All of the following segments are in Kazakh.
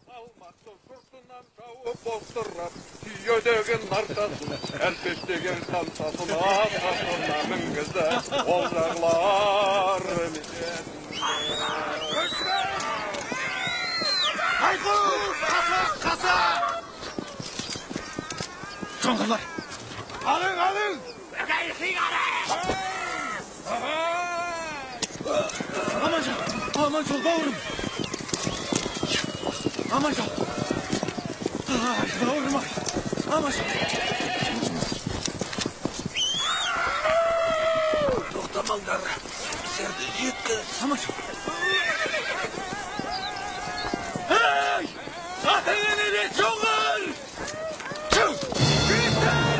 Алматы жұртынан жауып болтырап, түйедеген нартасын, әлпештеген самсасын, арқасына мінгізді, ол жағлар менен. Айқұс! Қаса! Қаса! Жоңғарлар! Алың, алың! Аманжол! Аманжол, бауырым! Аманжол! Ай, бауырым ай! Аманжол! Тоқтамаңдар! Біздерді жеткіз! Аманжол! Ей! Атыңа неде жоңғар! Жігіттер!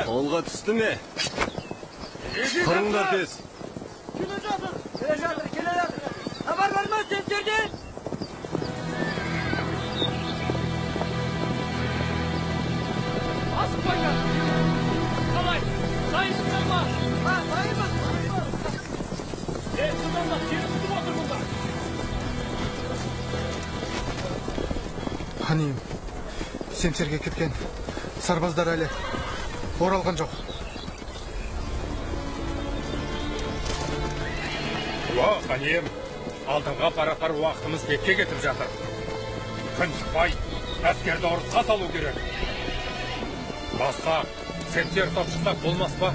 Қолға түсті ме? Тұрыңдар тез. Келе жатыр, келе жатыр, келе жатыр. Хабар бар ма семсерден? Асықпаңдар. Қалай? Дайынсыңдар ма? Ha, дайынбыз. Сыдамдап, сені күтіп отырмын да. Ханиым, семсерге кеткен сарбаздар әлі оралған жоқ. Уа, ханиым, алдыңға пара-пар уақытымыз бетке кетіп жатыр. Күн шықпай, әскерді ұрысқа салу керек. Басқа семсер топ шықсақ болмас па?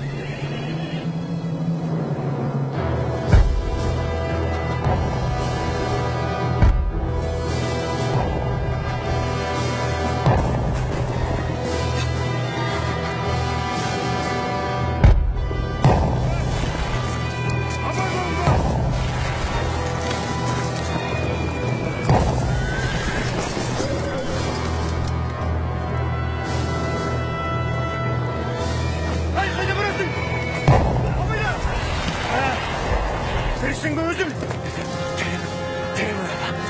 Тірісің бе өзің? Тірімін, ата.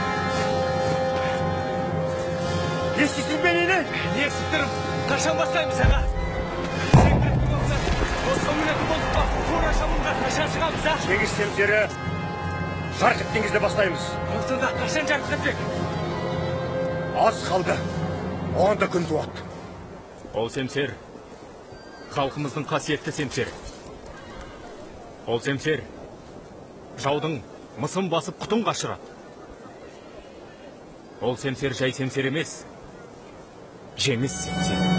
Не істейсің бе нені? Не істеп қашан бастаймыз, аға? Сендердің орнына 90 болдық па? Тура шабынға қашан шығамыз, а? Жеңіс семсері жарқ еткен кезде бастаймыз. Сонда қашан жарқ етсек? Аз қалды. Оған да күн туады. Ол семсер халқымыздың қасиетті семсері. Ол семсер жаудың мысын басып құтын қашырады. Ол семсер жай семсер емес, жеңіс семсері.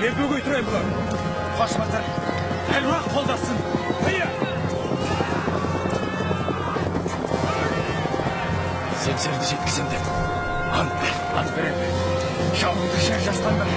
Мен бөгей тұрайын бұлар. Қош батыр, әруақ қолдасын. Қия! Семсерді жеткізем деп ант бер, ант берем. Жауыңды жер жастандар.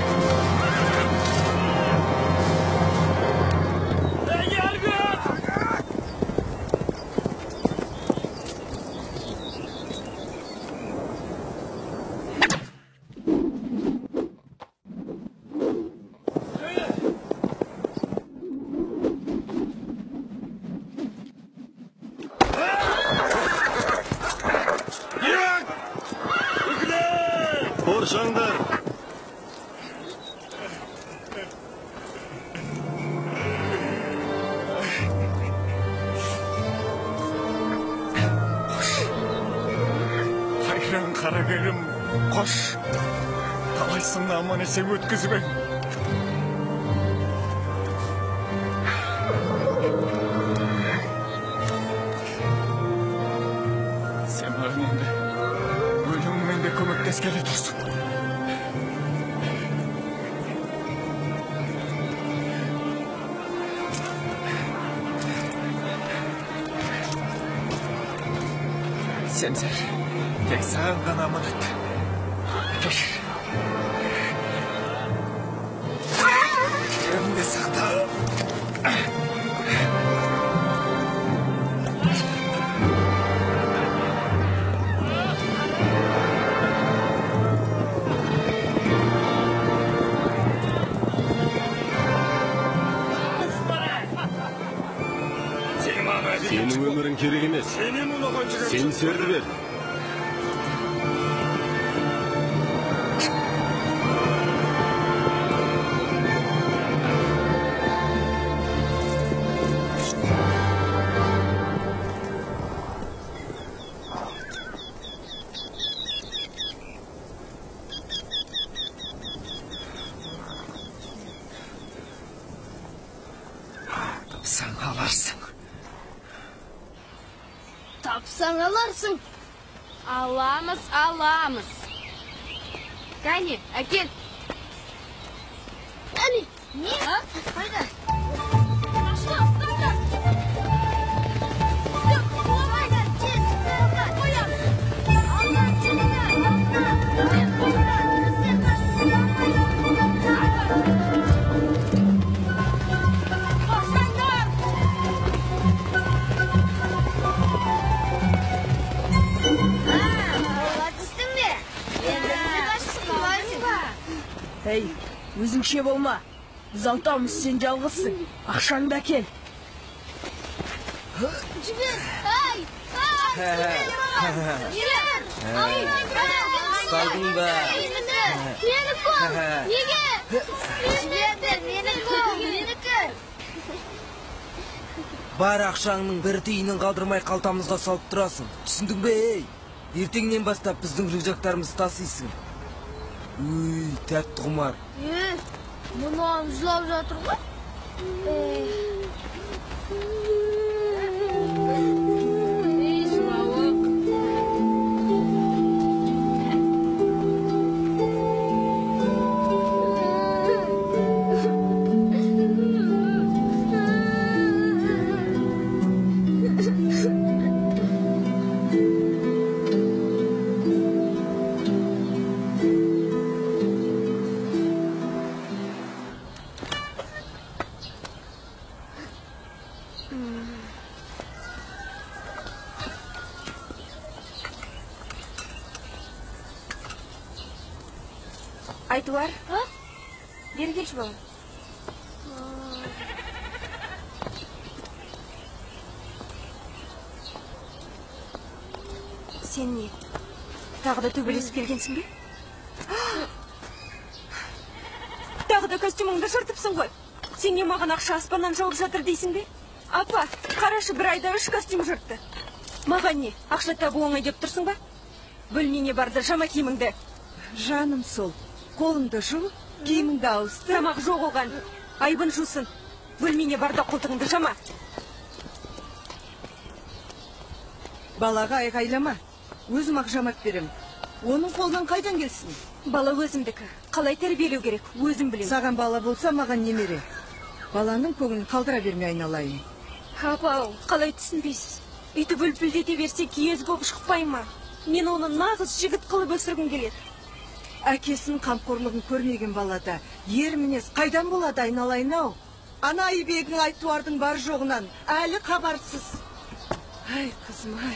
Тоқтаңдар! Қош. Қайран қарагерім, қош. Талай сынды аман есен өткізіп ең. Сен маған енді өліміңмен де көмектескелі тұрсың. Семсер, тек саған ғана аманат. Кешір. Жүрегімде сақта. Сенің өмірің керек емес. Семсерді бер. Тапсаң аларсың. Тапсаң аларсың. Аламыз, аламыз. Кәне, әкел. Әне, не? Қайда? Ей, өзіңше болма. Біз алтауымыз, сен жалғызсың. Ақшаңды әкел. Жібер! Ай! Ай! Жібер! Ұсталдың ба? Мені қол! Неге? Жібердер, мені қол! Менікі! Бар ақшаңның бір тиынын қалдырмай қалтамызға салып тұрасың. Түсіндің бе, ей? Ертеңнен бастап біздің рюкзактарымызды тасисың. Өй, тәтті құмар. Мынау жылап жатыр ғой. Ей, жылауық. Айтуар, бері келші балам. Сен не, тағы да төбелесіп келгенсің бе? Тағы да костюміңді жыртыпсың ғой. Сен не маған ақша аспаннан жауып жатыр дейсің бе? Апа, қарашы, бір айда 3 костюм жыртты. Маған не, ақша табу оңай деп тұрсың ба? Бөлмеңе бар да жама киіміңді. Жаным сол. Қолыңды жу, киіміңді ауыстыр. Тамақ жоқ оған. Айбын жусын. Бөлмеңе бар да қолтығыңды жама. Балаға айғайлама. Өзім ақ жамап берем. Оның қолынан қайдан келсін? Бала өзімдікі. Қалай тәрбиелеу керек, өзім білемін. Саған бала болса, маған немере. Баланың көңілін қалдыра берме айналайын. Апа, қалай түсінбейсіз? Үйтіп үлпілдете берсе, киез болып шықпай ма? Мен оны нағыз жігіт қылып өсіргім келеді. Әкесінің қамқорлығын көрмеген балада ер мінез қайдан болады айналайын ау? Ана Айбегің Айтуардың бар жоғынан әлі хабарсыз. Ай, қызым, ай.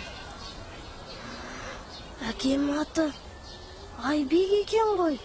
Әкем аты Айбек екен ғой.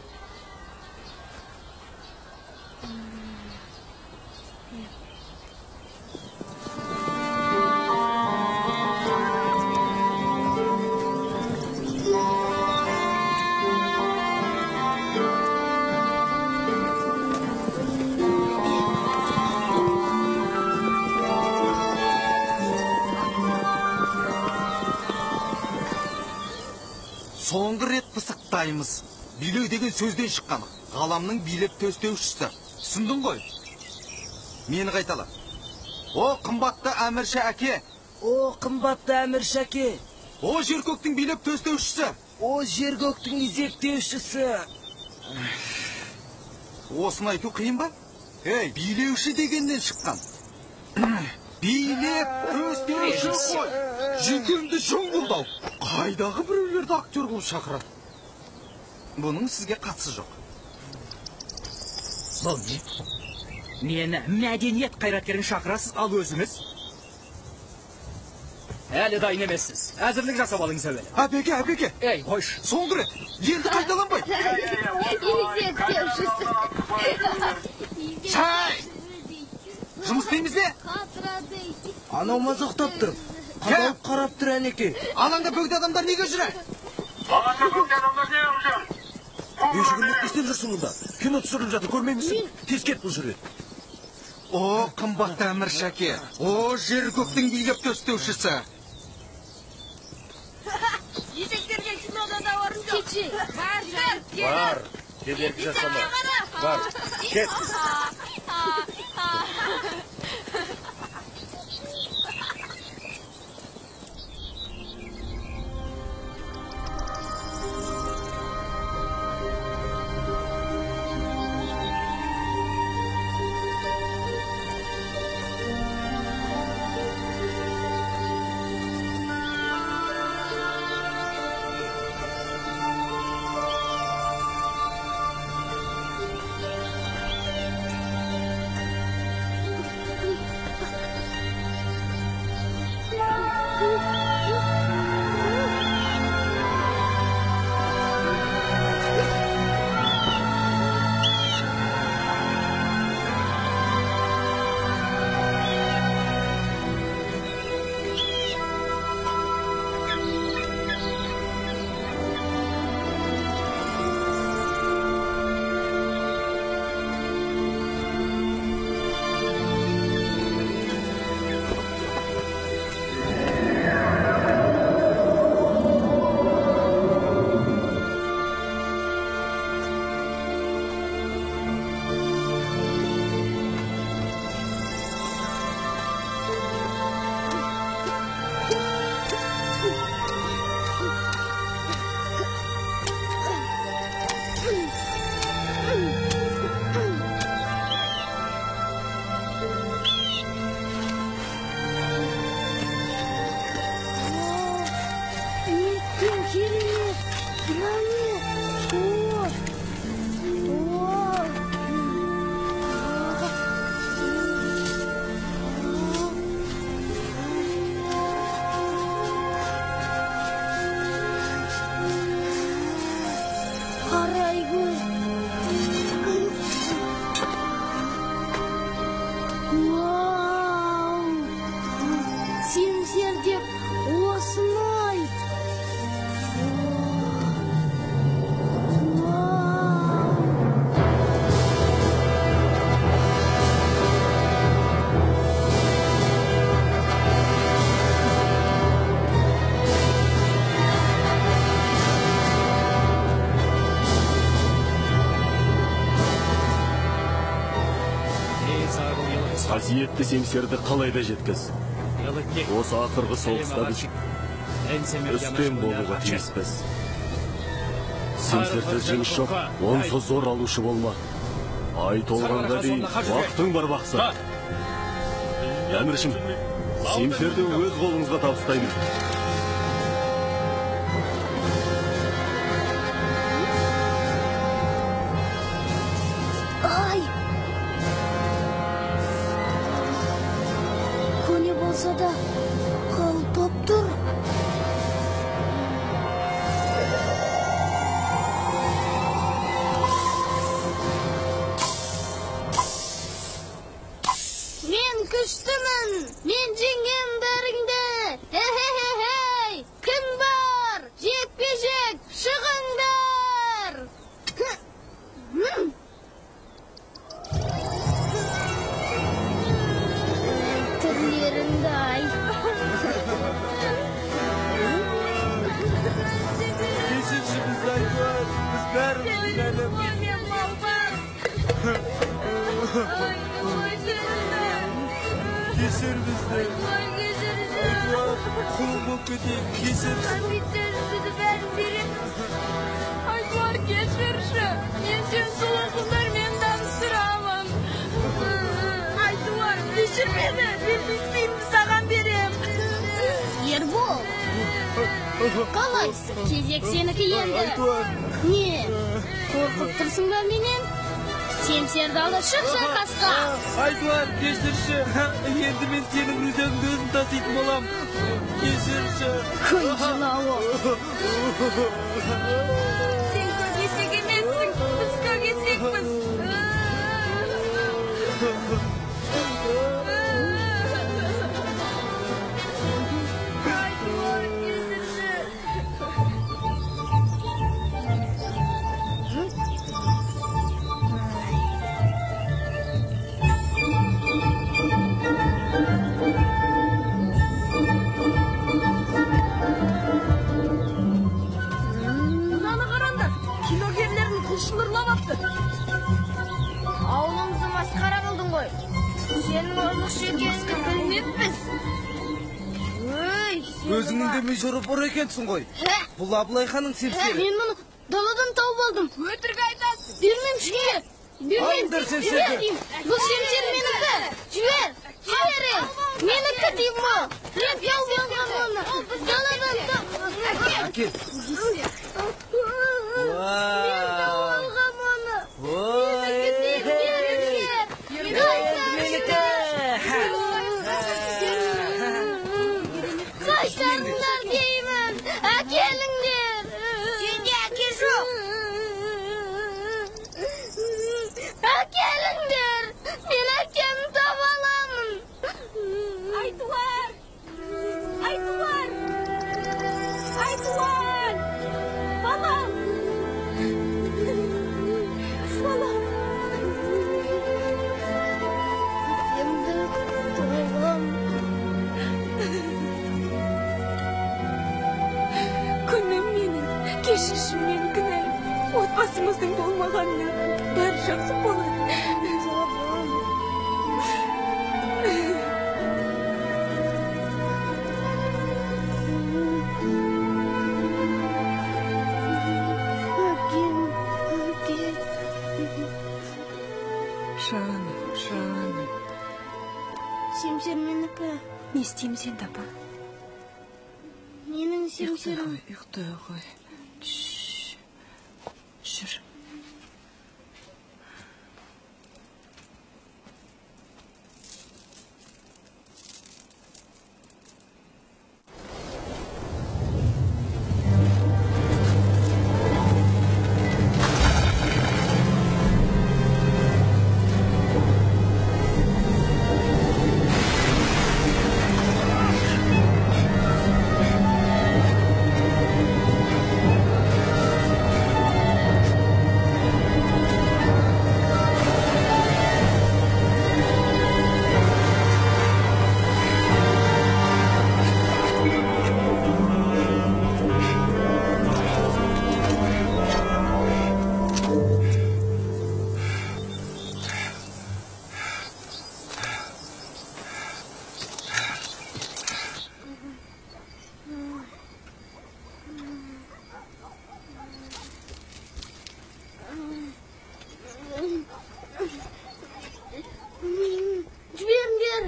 Қайталаймыз. Билеу деген сөзден шыққан. Ғаламның билеп төстеушісі. Түсіндің ғой? Мені қайтала. О, қымбатты әмірші әке. О, қымбатты әмірші әке. О, жер көктің билеп төстеушісі. О, жер көктің изектеушісі. Осыны айту қиын ба? Ей, билеуші дегеннен шыққан. Билеп төстеуші қой. Жүйкемді жыңғылдау. Қайдағы біреулерді актер қылып шақырады. Бұның сізге қатысы жоқ. Бұл не? Мені мәдениет қайраткерін шақырасыз, ал өзіңіз? Әлі дайын емессіз. Әзірлік жасап алыңыз әуелі. Әбеке, әбеке. Ей, қойшы. Соңғы рет. Енді қайталанбай. Изектеушісі. Шай! Жұмыс істейміз бе? Анау мазақтап тұр. Қадалып қарап тұр әнеке. Алаңда бөгде адамдар неге жүр? Алаңда бөгде адамдар неге жүр? Ешкімдік не істеп жүрсің мұнда? Кино түсіріліп жатыр, көрмеймісің? Тез кет бұл жерден. О, қымбатты әмірші әке. О, жер көктің билеп төстеушісі. Есектерге кинода да орын жоқ. Бар, бар. Кедергі жасама. Бар, кет. Қасиетті семсерді қалай да жеткіз. Осы ақырғы соғыста біз үстем болуға тиіспіз. Семсерсіз жеңіс жоқ, онсыз зор алушы болма. Ай толғанға дейін уақытың бар бақсы. Әміршім, семсерді өз қолыңызға табыстаймын. Ай! Көне болса да қалпап тұр. Мен күштімін, мен жеңем бәріңді. Хе-хе-хе-хе. Кінәлімін. Кешір бізді. Айтуар, құлың болып кетейін, кешір. Айтуар, кешірші. Мен сені сұлу қыздармен таныстырамын. Айтуар, кешір мені. Мен түспеймін, саған берем. Ербол, қалайсың? Кезек сенікі енді. Айтуар. Не, қорқып тұрсың ба менен? Семсерді ал да шық шайқасқа. Айтуар, кешірші. Енді мен сенің рюкзагыңды өзім таситын болам. Кешірші. Күн жылауы. Сен көкесек емессің, біз көкесекпіз. Айтуар, кешірші. Мынаны қараңдар, киногерлердің қылышын ұрлап апты. Ауылымызды масқара қылдың ғой. Сенің ұрлықшы екеніңді білмеппіз. Өй, сен Өзіңнің де межоры бұр екенсің ғой. Бұл Абылай ханның семсері. Мен мұны даладан тауып алдым. Өтірік айтасың. Бермем жібер. Бермем. Алыңдар семсерді. Жібер деймін. Бұл семсер менікі. Жібер. Жібер. Менікі деймін ғой. Мен тауып алғам оны. Даладан тауып. Әкел. Мен тауып алғам оны. Ой, Менікі деймін. Жібер. Менікі. Қайтарыңдар деймін. Әкеліңдер. Сенде әке жоқ. Әкеліңдер. Мен әкемді таба аламын. Айтуар! Айтуар! Айтуар! Балам! Балам! Әкемді табам. Күнім менің, кешірші мен кінәлі. Отбасымыздың болмағанына бәрі жақсы болады. Әкем, әкем. Жаным, жаным. Семсер менікі. Не істейміз енді, апа? Менің семсерім. Ұйықтай ғой. Жүр. Жіберіңдер.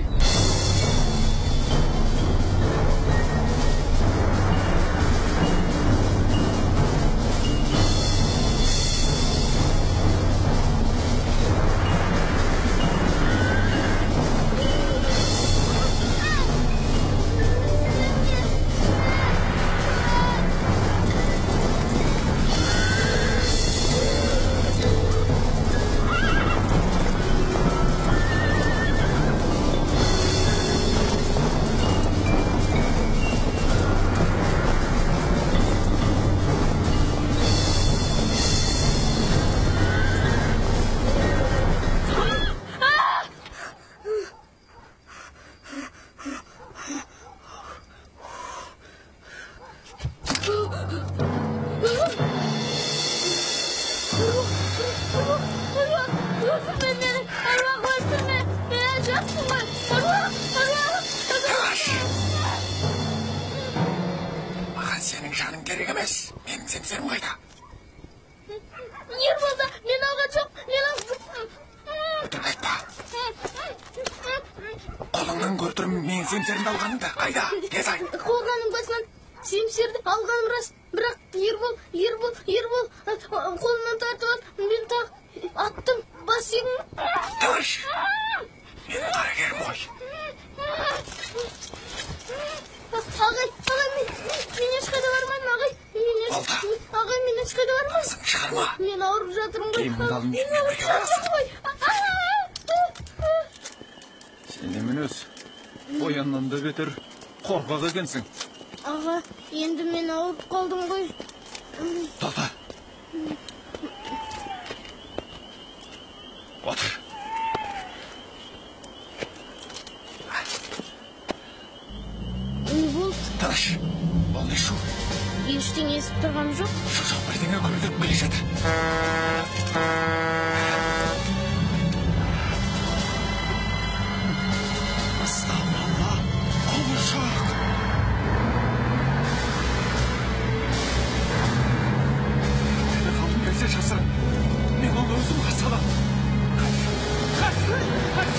Аруақ, өлтірме мені, аруақ, өлтірме. Мен жоқпын ғой. Аруақ, аруақ. Тыныш. Маған сенің жаның керек емес. Менің семсерім қайда? Ерболда, мен алған жоқ, мен алған. Өтірік айтпа. Қолыңнан көрдірім менің семсерімді алғаныңды. Қайда? Тез айт. Қорғанның басынан семсерді алғаным рас. Бірақ Ербол, Ербол, Ербол қолымнан тартып алып, мен тағы аттым, бас сүйегім. Тыныш. Менің қарагерім ғой. Ағай, ағай, мен ешқайда бармаймын, ағай. Ағай, мен ешқайда бармаймын. Дыбысыңды шығарма. Мен ауырып жатырмын ғой. Киіміңді ал, менімен бірге барасың. Сен немен өз? Қояннан да бетер қорқақ екенсің. Аға, енді мен ауырып қалдым ғой. Тоқта. Отыр. Не болды? Тыныш. Бұл не шу? Ештеңе естіп тұрғам жоқ. Жоқ, бірдеңе гүрілдеп келе жатыр. Астағфиралла, құбыжық. Тірі қалғым келсе жасырын. Мен оны өзім қарсы аламын. Қаш, қаш, қаш.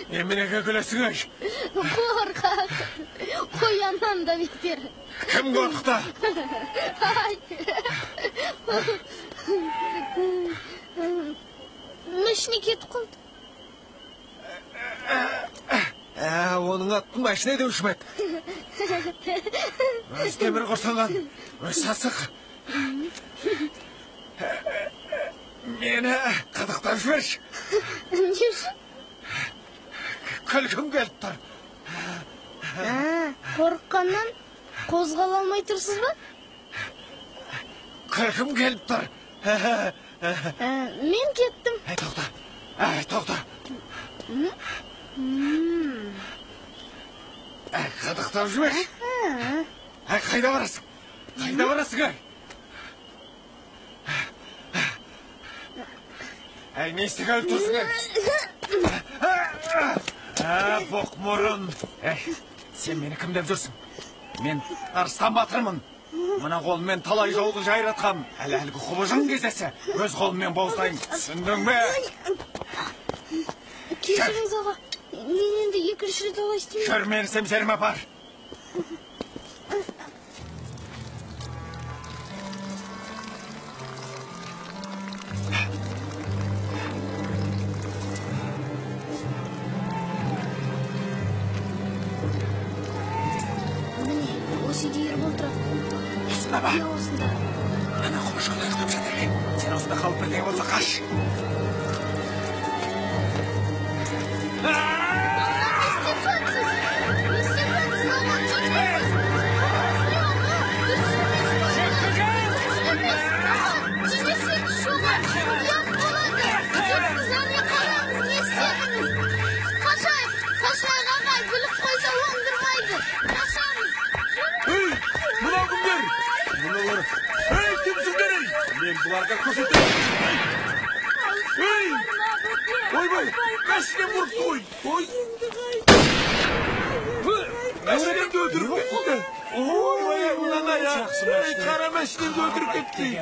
Неменеге күлесің ай? Қорқақ. Қояннан да бетер. Кім қорқыта? Машина кетіп қалды. Оның атын машина деуші ме еді? Өз темір құрсанған, өз сасық. Мені қыдықтап жіберші. Не үшін? Күлкім келіп тұр. Қорыққаннан қозғала алмай тұрсыз ба? Күлкім келіп тұр. Мен кеттім. Әй, тоқта. Әй, тоқта. Әй, қыдықтап жіберші. Әй, қайда барасың? Қайда барасың, әй? Әй, не істегелі тұрсың, әй? Боқмұрын. Әй, сен мені кім деп жүрсің? Мен Арыстан батырмын. Мына қолыммен талай жауды жайратқам. Әлі әлгі құбыжың кездессе, өз қолыммен бауыздайын. Түсіндің бе? Кешіріңіз, аға. Мен енді екінші рет олай істемеймін. Жүр, мені семсеріме апар. Міне, осы үйде Ербол тұрады. Осында ба? Иә, осында. Ана құбыжық ұйықтап жатыр екен. Сен осында қалып бірдеңе болса қаш. Не істеп жатсыз? Не істеп жатсыз, аға? Дұрыс емес. Аға, тимесеңізші оған. Ұят болады. Жүріңіз, әне қараңыз, не істедіңіз? Қашайық, қашайық, ағай, біліп қойса оңдырмайды. Қашамыз. Ей, мынау кімдер? Мыналар. Ей, кімсіңдер, ей? Мен бұларға көрсетемін. Ей! Ойбай, машинам ұрыпты ғой. Ой. Машинамды өлтіріп кетті. Ой, мынаны я. Ей, қара машинамды өлтіріп кетті. Ей,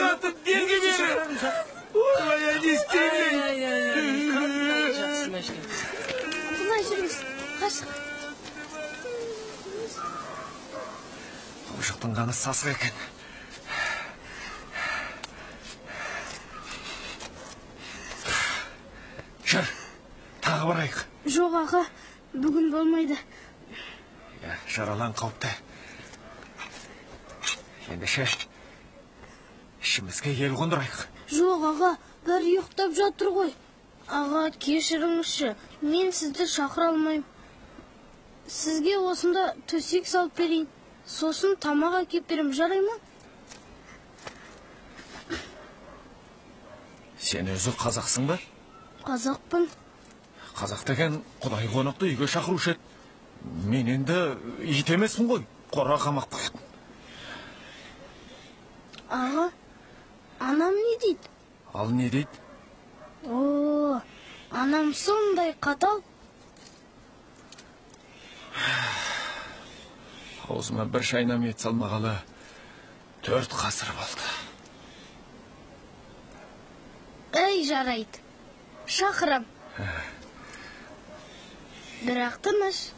қатын, берге бері. Ой, не істеймін? Былай жүріңіз, қашық. Құбыжықтың қаны сасық екен. Жүр, тағы барайық. Жоқ, аға, бүгін болмайды. Жаралан қауіпті. Ендеше, ішімізге ел қондырайық. Жоқ, аға, бәрі ұйықтап жатыр ғой. Аға, кешіріңізші, мен сізді шақыра алмаймын. Сізге осында төсек салып берейін, сосын тамақ әкеп берем, жарай ма? Сен өзі қазақсың ба? Қазақпын. Қазақ деген құдай қонақты үйге шақырушы еді. Мен енді ит емеспін ғой, қора қамақ қоятын. Аға, анам не дейді? Ал не дейді? О, анам сондай қатал. Аузыма бір шайнам ет салмағалы 4 ғасыр болды. Әй, жарайды. Шақырам. Бірақ тыныш.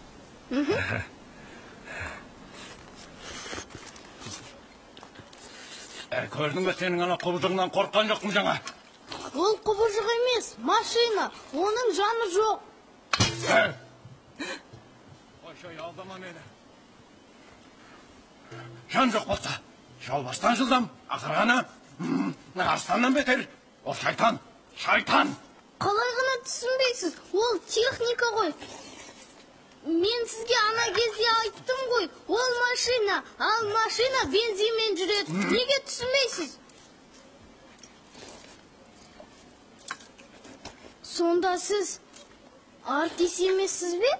Көрдің бе, сенің ана құбыжығынан қорыққан жоқпын жаңа. Ол құбыжық емес, машина. Оның жаны жоқ. Қойшай, алдама мені. Жан жоқ болса, жолбарыстан жылдам, ақырғаны арыстаннан бетер. Ол шайтан, шайтан. Қалай ғана түсінбейсіз, ол техника ғой. Мен сізге ана кезде айттым ғой, ол машина, ал машина бензинмен жүреді. Неге түсінбейсіз? Сонда сіз артист емессіз бе?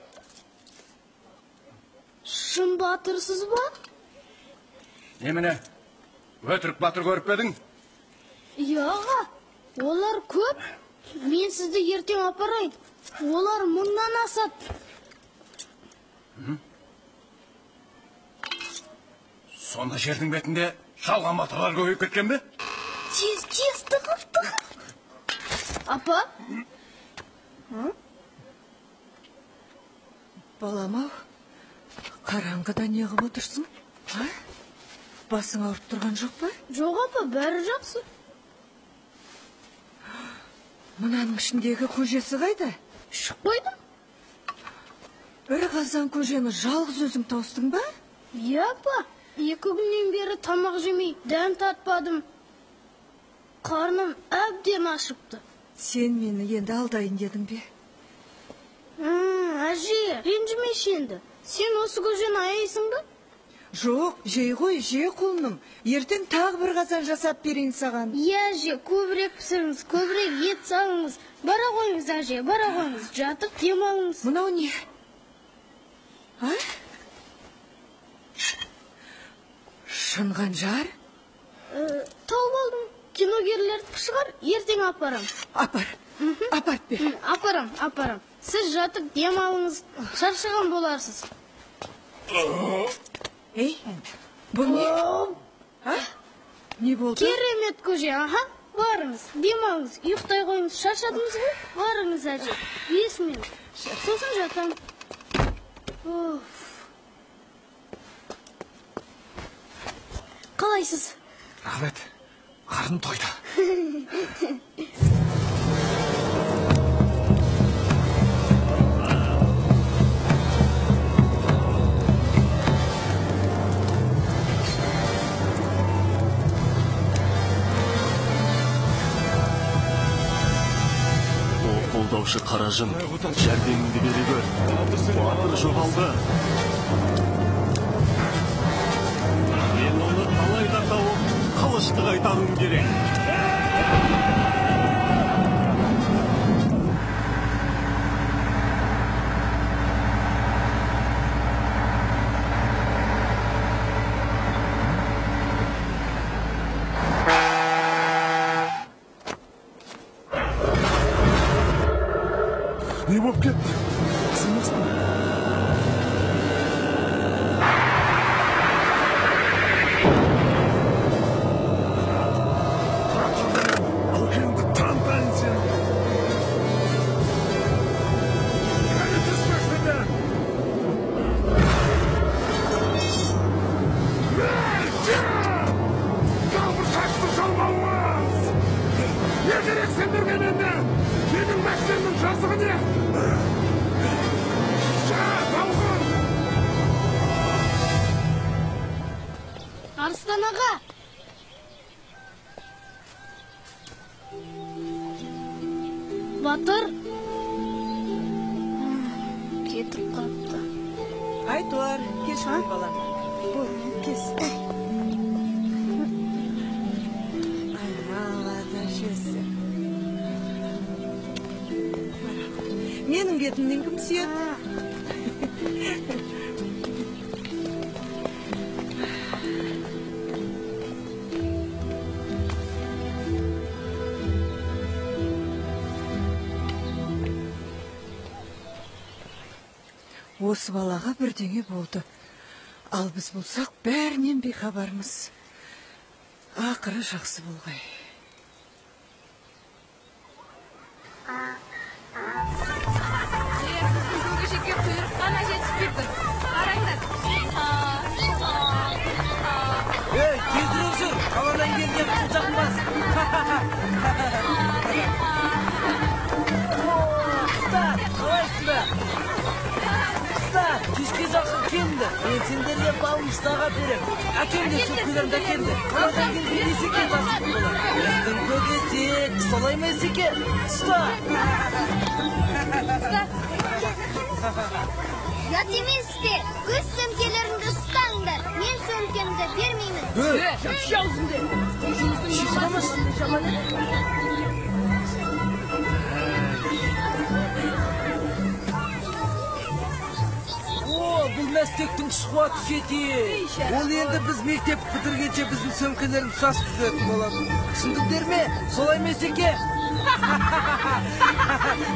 Шын батырсыз ба? Немене, өтірік батыр көріп пе едің? Иә, аға, олар көп. Мен сізді ертең апарайын. Олар 1000-нан асады. Сонда жердің бетінде жалған батырлар көбейіп кеткен бе? Тез, тез, тығыл, тығыл. Апа? Балам-ау, қараңғыда неғып отырсың? Басың ауырып тұрған жоқ па? Жоқ, апа, бәрі жақсы. Мынаның ішіндегі көжесі қайда? Ішіп қойдым. Бір қазан көжені жалғыз өзің тауыстың ба? Иә, апа, 2 күннен бері тамақ жемей, дәм татпадым. Қарным әбден ашыпты. Сен мені енді алдайын дедің бе? Әже, ренжімеші енді. Сен осы көжені аяйсың ба? Жоқ, жей ғой, же құлыным. Ертең тағы бір қазан жасап берейін саған. Иә, әже, көбірек пісіріңіз, көбірек ет салыңыз. Бара қойыңыз, әже, бара қойыңыз. Жатып демалыңыз. Мынау не? А? Шын қанжар? Тауып алдым. Киногерлердікі шығар, ертең апарам. Апар, апарып бер. Апарам, апарам. Сіз жатып демалыңыз, шаршаған боларсыз. Ей, бұл не? А? Не болды? Керемет көже, аха. Барыңыз, демалыңыз, ұйықтай қойыңыз. Шаршадыңыз ғой? Барыңыз, әже. 5 минут. Сосын жатам. Қалайсыз? Рахмет, қарным тойды. Қолдаушы қаражын, жәрдеміңді бере көр. Батыр жоғалды. Мен оны қалай да тауып, қылышты қайтаруым керек. Не болып кетті? Қысылмасын. Көкеңді танытайын сені. аға. Батыр кетіп қапты. Айтуар, кеш ғой балам. Бол, кес. Ай, молодец. Менің бетімнен кім сүйеді? Осы балаға бірдеңе болды. Ал біз болсақ бәрінен бейхабармыз. Ақыры жақсы болғай. Біздің көкешекке құйрық қана жетіспей тұр. Қараңдар. Ей, тезірек жүр. Қаладан келген қылжақбас. Қыздар, қалайсыздар? Қыздар, кешке жақын келді. Мен сендерге балмұздақ берем. Әкем де сөмкелерімді әкелді. Қаладан келген Есеке тасып болады. Біздің көкесек, солай ма Есеке? Ұста! Ұят емес пе? Өз сөмкелеріңді ұстаңдар. Мен сөмкемді бермеймін. Жапшы аузыңды. Жұмысың жаман еді. Бұл мәстектің күш-қуаты жете. Ол енді біз мектеп бітіргенше біздің сөмкелерімізді тасып жүретін болады. Түсіндіңдер ме? Солай ма, Есеке?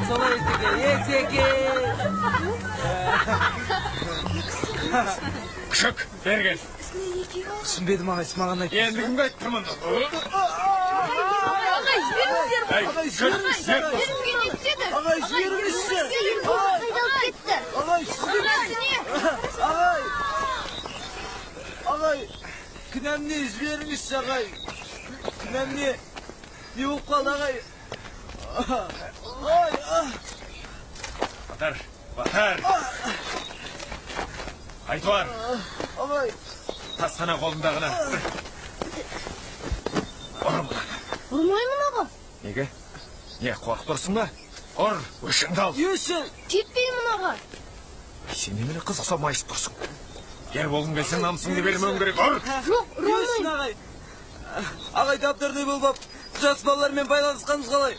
Солай, Есеке. Есеке! Күшік, бері кел. Түсінбедім, ағай, маған айт. Енді кімге айтып тұрмын? Ағай, жіберіңіздер. Ағай, жіберіңізші. Ағай, жіберіңізші. Ағай, жіберіңізші. Ағай! Ағай! Кінәм не, жіберіңізші, ағай! Кінәм не? Не болып қалды, ағай? Ай! Батыр! Батыр! Айтуар! Ағай! Тастана қолындағына. Ұр мынаны. Ұрмаймын, аға. Неге? Не, қорқып тұрсың ба? Ұр, өшіңді ал. Өші! Теппеймін, аға. Сен немене қыз ұқсап майысып тұрсың? Ер болғың келсе намысыңды бермеуің керек. Ұр! Жоқ, ұрмаймын. Ағай. Ағай, дәптердей болып, жас балалармен байланысқанымыз қалай?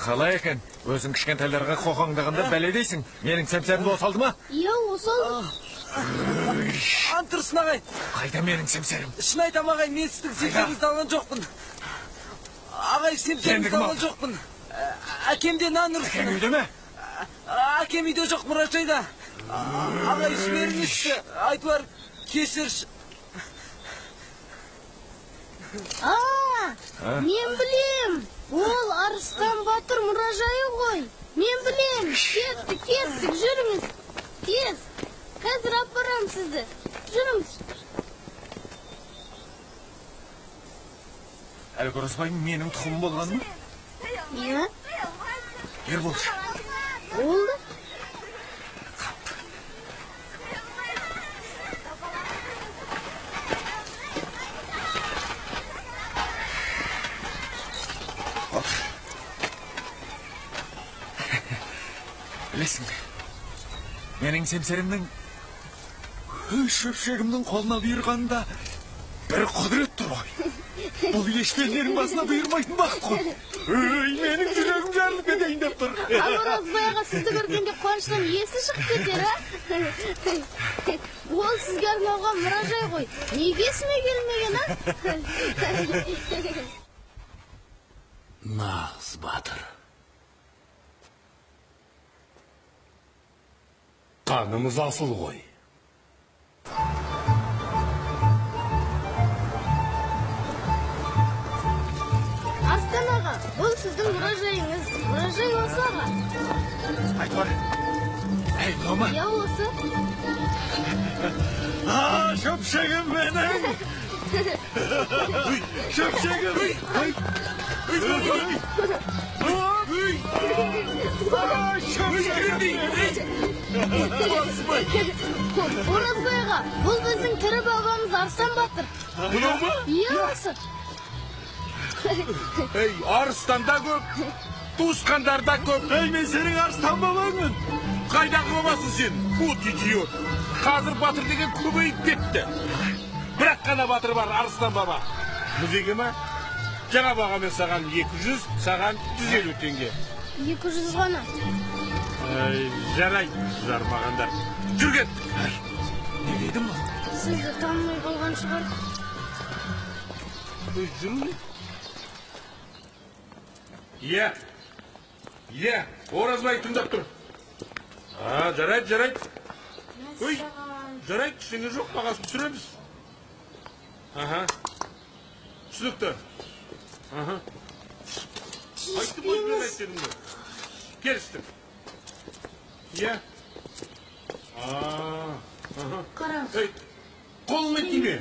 Қалай екен? Өзің кішкентайларға қоқаңдағанда бәле дейсің. Менің семсерімді осалды ма? Иә, осалды. Ант тұрсын, ағай. Қайда менің семсерім? Шын айтам, ағай, мен сіздің семсеріңізді алған жоқпын. Ағай, семсеріңізді алған жоқпын. Әкемде нан ұрсын. Әкең үйде ме? Әкем үйде жоқ, мұражайда. Ағай, жіберіңізші. Айтуар, кешірші. Мен білем. Ол Арыстан батыр мұражайы ғой. Мен білем. Кеттік, кеттік, жүріңіз. Тез. Қазір апарам сізді. Жүріңіз. Әлгі Ырысбай менің тұқымым болғаны ма? Иә. Ерболшы. Болды. Отыр. Білесің бе, менің семсерімнің өз шөпшегімнің қолына бұйырғанында бір құдірет тұр ғой. Бұл еш пенденің басына бұйырмайтын бақыт қой. Өй, менің жүрегім жарылып кетейін деп тұр. Ал Оразбай аға сізді көргенде қуаныштан есі шығып кетер, а? Ол сізге арналған мұражай ғой. Неге есіме келмеген, а? Нағыз батыр. Қанымыз асыл ғой. Арыстан аға, бұл сіздің мұражайыңыз. Мұражай осы, аға. Айтуар, әй, мынау ма? Иә, осы. Шөпшегім менің! Шөпшегім! Шөпшегім! Оразбай аға, бұл біздің тірі бабамыз Арыстан батыр. Мынау ма? Иә, осы. Ей, арыстан да көп, туысқандар да көп. Ей, мен сенің арыстан бабаңмын. Қайдағы бабасың сен? Вот идиот. Қазір батыр деген көбейіп кетті. Бірақ қана батыр бар, Арыстан баба. Музейге ма? Жаңа бағамен саған 200, саған 150 теңге. 200 ғана. Жарайды, жармағандар. Жүр кет. Не дедім бұл? Сізді танымай қалған шығар. Жүру. Иә. Иә, Оразбай тыңдап тұр. Жарайды, жарайды. Ой, жарайды, ештеңе жоқ, бағасын түсіреміз. Аха. Түсінікті. Аха. Айттым ғой, жарайды дедім ғой. Келістік. Иә. Аха. Қараңыз. Ей, қолыңмен тиме.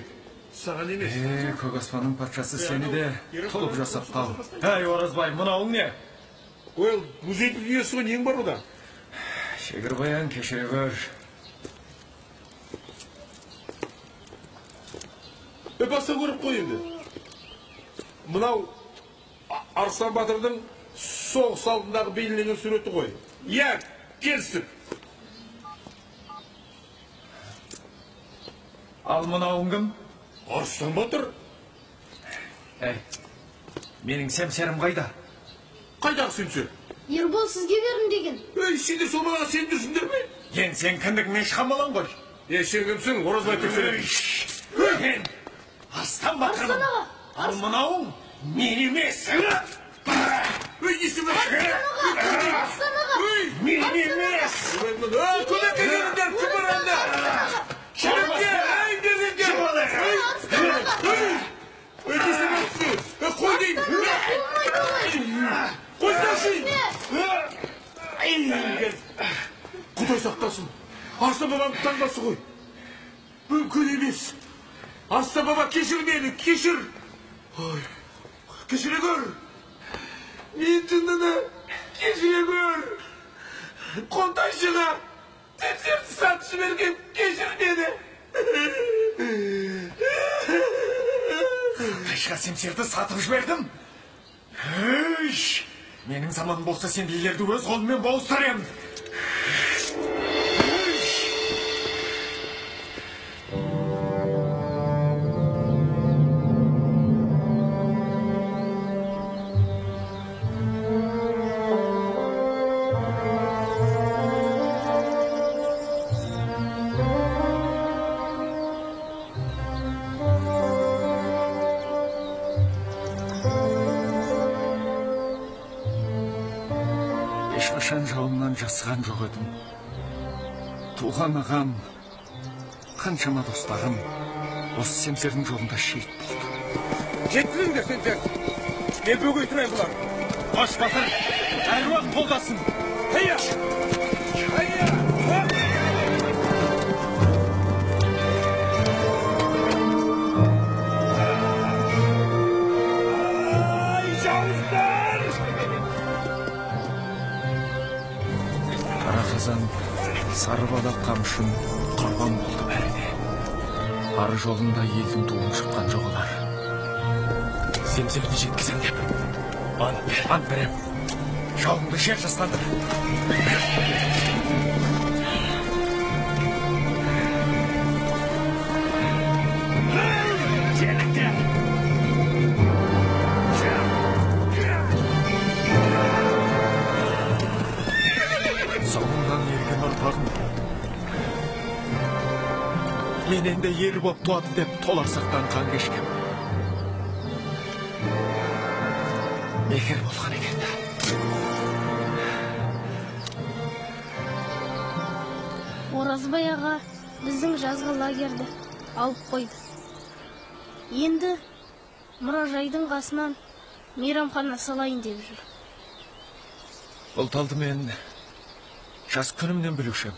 Саған емес. Көк аспанның патшасы сені де тұлып жасап қал. Әй, Оразбай, мынауың не? Ой, музейдің дүниесі ғой, нең бар ода? Шегірбаян, кешіре көр. Баста көріп қой енді. Мынау Арыстан батырдың соғыс алдындағы бейнеленген суреті ғой. Иә, келістік. Ал мынауың кім? Арыстан батыр. Әй, менің семсерім қайда? Қайдағы семсер? Ербол сізге бердім деген. Ей, сен де сол балаға сеніп жүрсіңдер ме? Енді сен кіндігіңнен шыққан балаң ғой. Е, сен кімсің? Оразбай тексереді. Мен Арыстан батырмын. Ал мынауың мен емес. Ей, не істеп Арыстан аға! Мен емес. Көмекке келіңдер, кім бар анда? Көмекке, ей, келіңдер. Ей, не істеп жатсың? Қой деймін. Қойсаңшы. Құдай сақтасын. Арыстан бабаның таңбасы ғой. Мүмкін емес. Арыстан баба, кешір мені, кешір. Ой, кешіре көр. Мен жындыны кешіре көр. Қонтайшыға семсерді сатып жіберген, кешір мені. Қонтайшыға семсерді сатып жібердім? Өй, менің заманым болса сен билерді өз қолыммен бауыздар едім. Ешқашан жауымнан жасыған жоқ едім. Туған ағам, қаншама достарым осы семсердің жолында шейіт болды. Жеткізіңдер семсерді. Мен бөгей тұрайын бұлар. Қош батыр, әруақ қолдасын. Хейя! Хейя! Ай, жауыздар! Қара қазан сары балақ қамшын құрбан болды бәріне. Ары жолында елдің туын шыққан жоқ олар. Семсерді жеткізем деп ант бер, ант берем. Жауыңды жер жастандыр. Желіктер! Соңынан ерген ұрпағым менен де ер боп туады деп толарсақтан қан кешкем. Бекер болған екен да. Оразбай аға біздің жазғы лагерді алып қойды. Енді мұражайдың қасынан мейрамхана салайын деп жүр. Бұл талды мен жас күнімнен білуші ем.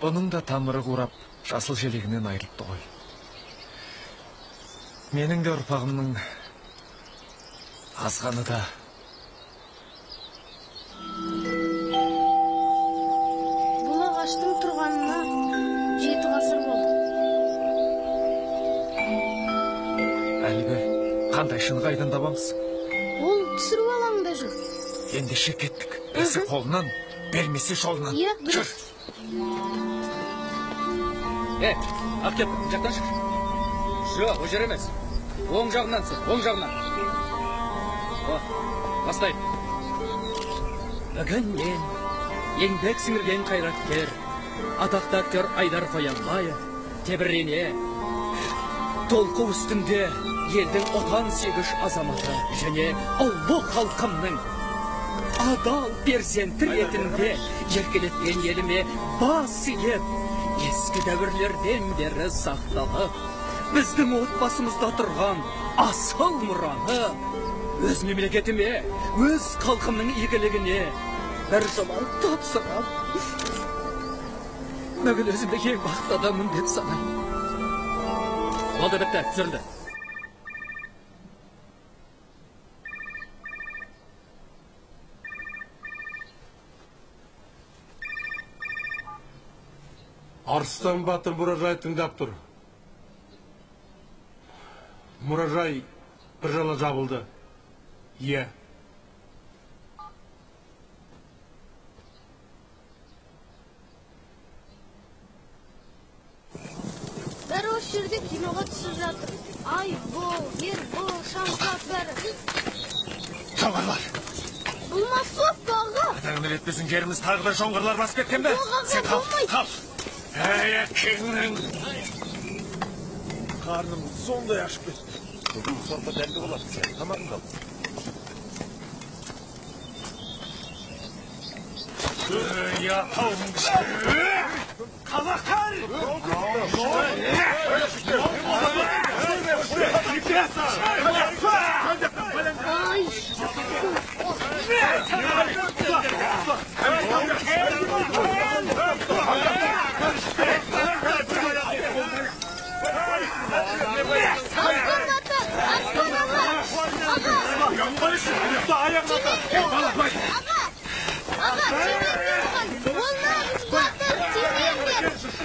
Бұның да тамыры қурап, жасыл желегінен айырылыпты ғой. Менің де ұрпағымның азғаны да. Бұл Ағаштың тұрғанына 7 ғасыр болды. Әлгі қандай шыны қайдан табамыз? Ол түсіру алаңында жүр. Ендеше кеттік. Берсе қолынан, бермесе жолынан. Иә, дұрыс. Ақ кеп, жақтан шық. Жоқ, ол жер емес. Оң жағынан сыр, оң жағынан. О, бастайық. Бүгін мен еңбек сіңірген қайраткер, атақты актер Айдар Қоянбаев тебірене толқу үстінде елдің отан сүйгіш азаматы және ұлы халқымның адал перзенті ретінде еркелеткен еліме бас иіп, ескі дәуірлерден бері сақталып, біздің отбасымызда тұрған асыл мұраны өз мемлекетіме, өз халқымның игілігіне бір жола тапсырам. Бүгін өзімді ең бақытты адаммын деп санаймын. Болды, бітті, түсірілді. Арыстан батыр мұражай тыңдап тұр. Мұражай бір жала жабылды. Иә. Бәрі осы жерде киноға түсіп жатыр. Айбол, Ербол, Шамшат бәрі. Жоңғарлар. Бұл массовка, аға. Атаңды ретпесін жеріміз тағы да жоңғарлар басып кеткен бе? Жоқ, аға, Сен қал, болмайды. қал. Әй, әкеңнің. Қарным сондай ашып кетті. Бүгін сорпа дәмді болады. Сен тамағыңды ал. Ей, атауың. Қазақтар! Арыстан батыр, Арыстан аға. Аға. Аға. Аға, тимеңдер оған. Ол нағыз батыр, тимеңдер.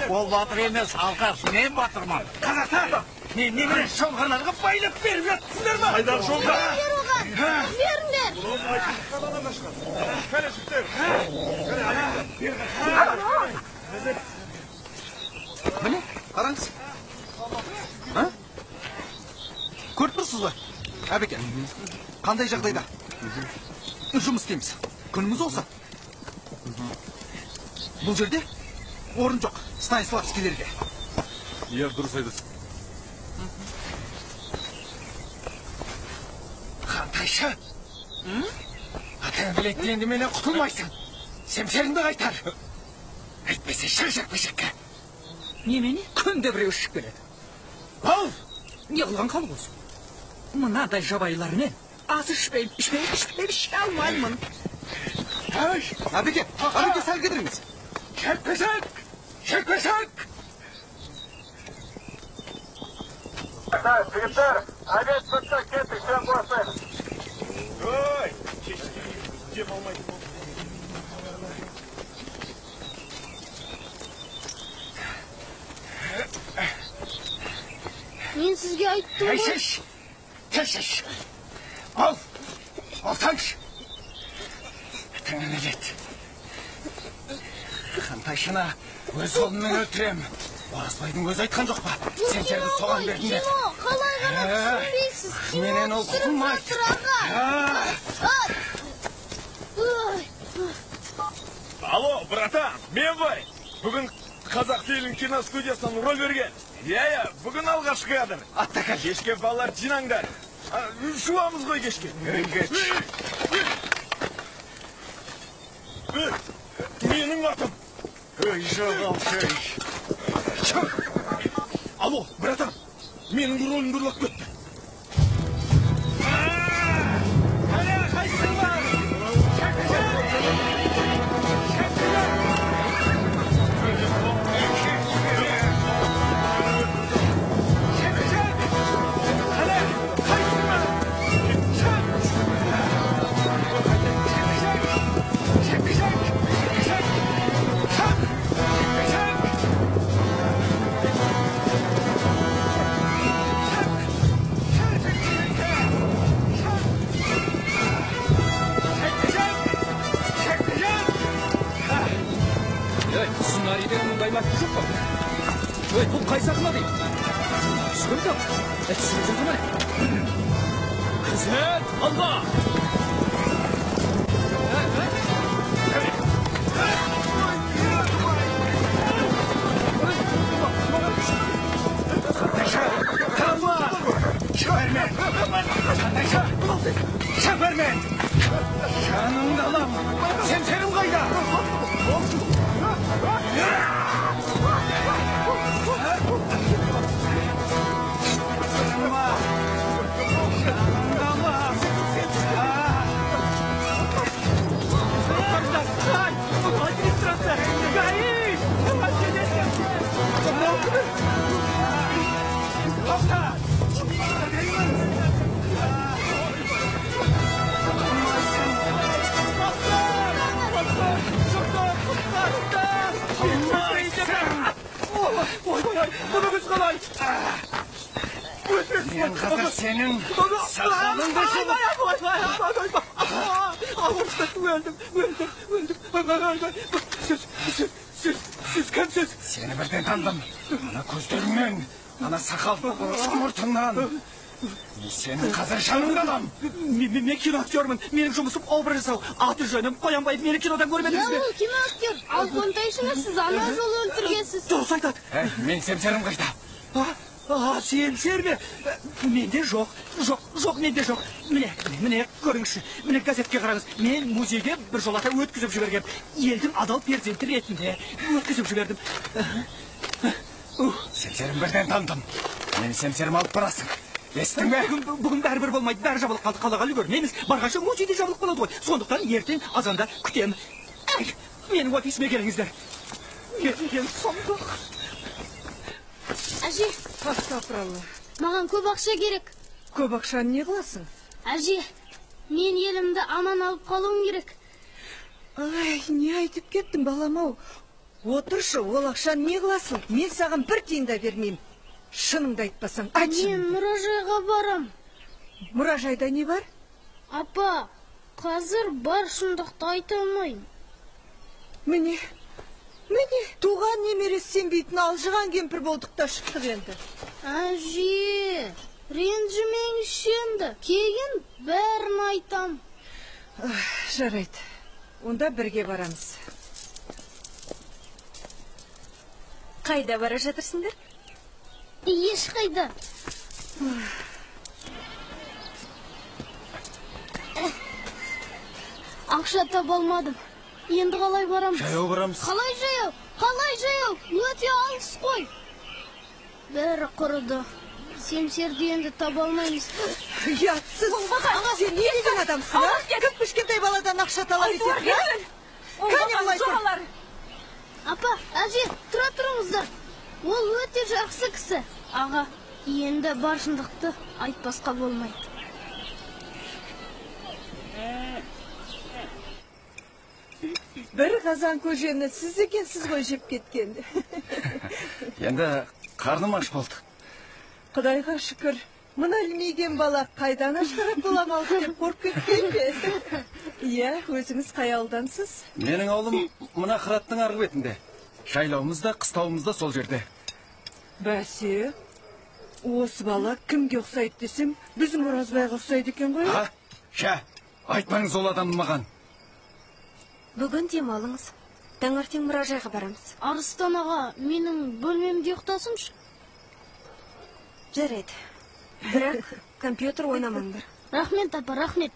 Ол батыр емес, алқаш, мен батырмын. Қазақтар! Мен немене жоңғарларға байлап беріп жатсыңдар ма? Қайдағы жоңғар? Тимеңдер оған. Беріңдер. Міне, қараңыз. А? Көріп тұрсыз ғой, Әбеке. Қандай жағдайда жұмыс істейміз? Күніміз осы. Бұл жерде орын жоқ Станиславскийлерге. Иә, дұрыс айтасың. Қантайшы? Атаң білетті, енді менен құтылмайсың. Семсеріңді қайтар. Әйтпесе шық жекпе-жекке. Немене? Күнде біреу ішіп келеді. Ал! Не қылған халық осы? Мынадай жабайылармен ас ішпей, ішпей, ішпей, іше алмаймын. Әбеке, Әбеке, сәл кідіріңіз. Жекпе-жек! Жекпе-жек! Жігіттер, обед бітті, кеттік, сен қосайық. Ой, кешке демалмайтын болды. Мен сізге айттым ғой. Әй, шеш! Ал! Алсаңшы! Атаңа нәлет. Қантайшыны өз қолыммен өлтірем. Оразбайдың өзі айтқан жоқ па? Семсерді соған бердім деп. Кино, қалай ғана түсінбейсіз? Кино Менен ол түсіріп құтылмайды. жатыр, аға. Ой. Алло, братан, мен ғой. Бүгін Қазақ фильм киностудиясынан роль берген. Иә, иә, бүгін алғашқы кадр. Аттака. Кешке балалар жинаңдар. Жуамыз ғой кешке. Менің атым. Ей, жоғалшы. Алло, братан, менің ролімді ұрлап кетті. Жекпе-жек! Ей, сценарийде мұндай мәтін жоқ қой. Ей, бұл қай сахна дейді? Түсіріп жатыр. Түсіріп жатыр ма? Күзет, алға! Қандайша! Шәпермен! Жаныңды алам! Семсерім қайда? Жаныңды алам! Администрация! ГАИ! Тоқта! Мен қазір сенің сақалыңды жұлып... Өлдім, өлдім. Сіз кімсіз? Сені бірден таныдым. Ана көздеріңнен, ана сақал мұртыңнан. Сенің қазір жаныңды алам. Мен киноактермін. Менің жұмысым образ жасау. Аты жөнім Қоянбаев. Мені кинодан көрмедіңіз бе? Иә, ол киноактер. Ал Қонтайшыны сіз ана жолы өлтіргенсіз. Дұрыс айтады. Мен семсерім қайда? Семсер ме? Менде жоқ. Жоқ, менде жоқ. Міне, көріңізші. Міне газетке қараңыз. Мен музейге бір жолата өткізіп жібергем. Елдің адал перзенті ретінде өткізіп жібердім. Семсерім бірден таныдым. Мен семсерім алып барасың. Естің бе? Бүгін бәрібір болмайды, бәрі жабылып қалды, қалаға үлгермейміз. Барғанша музейде жабылып қалады ғой. Сондықтан ертең азанда күтемін. Әй, менің офисіме келіңіздер. Не деген сұмдық. Әже. Астапыралла. Маған көп ақша керек. Көп ақшаны не қыласың? Әже, мен елімді аман алып қалуым керек. Ай, не айтып кеттің, балам-ау. Отыршы, ол ақшаны не қыласың? Мен саған бір тиын да бермеймін. Шыныңды айтпасаң, айтшы. Мен мұражайға барам. Мұражайда не бар? Апа, қазір бар шындықты айта алмаймын. Міне, міне, туған немересі сенбейтін алжыған кемпір болдық та шықтық енді. Әже, ренжімеңізші енді. Кейін бәрін айтам. Жарайды, онда бірге барамыз. Қайда бара жатырсыңдар? Ешқайда. Ақша таба алмадым. Енді қалай барамыз? Жаяу барамыз. Қалай жаяу? Қалай жаяу? Өте алыс қой. Бәрі құрыды. Семсерді енді таба алмаймыз. Ұятсыз. Сен не деген адамсың, а? Кім кішкентай баладан ақша талап етеді, а? Кәне былай тұр. Апа, әже, тұра тұрыңыздар. Ол өте жақсы кісі. Аға, енді бар шындықты айтпасқа болмайды. Бір қазан көжені сіз екенсіз ғой жеп кеткен. Енді қарным аш болды. Құдайға шүкір, мына ілмиген бала қайдан ашқарап бола қалды деп қорқып кеткен бе? Иә, өзіңіз қай ауылдансыз? Менің ауылым мына Қыраттың арғы бетінде. Жайлауымыз да, қыстауымыз да сол жерде. Бәсе, осы бала кімге ұқсайды десем, біздің Оразбайға ұқсайды екен ғой. А, ша, айтпаңыз ол адамды маған. Бүгін демалыңыз. Таңертең мұражайға барамыз. Арыстан аға, менің бөлмемде ұйықтасыншы. Жарайды. Бірақ компьютер ойнамаңдар. Рахмет, апа, рахмет.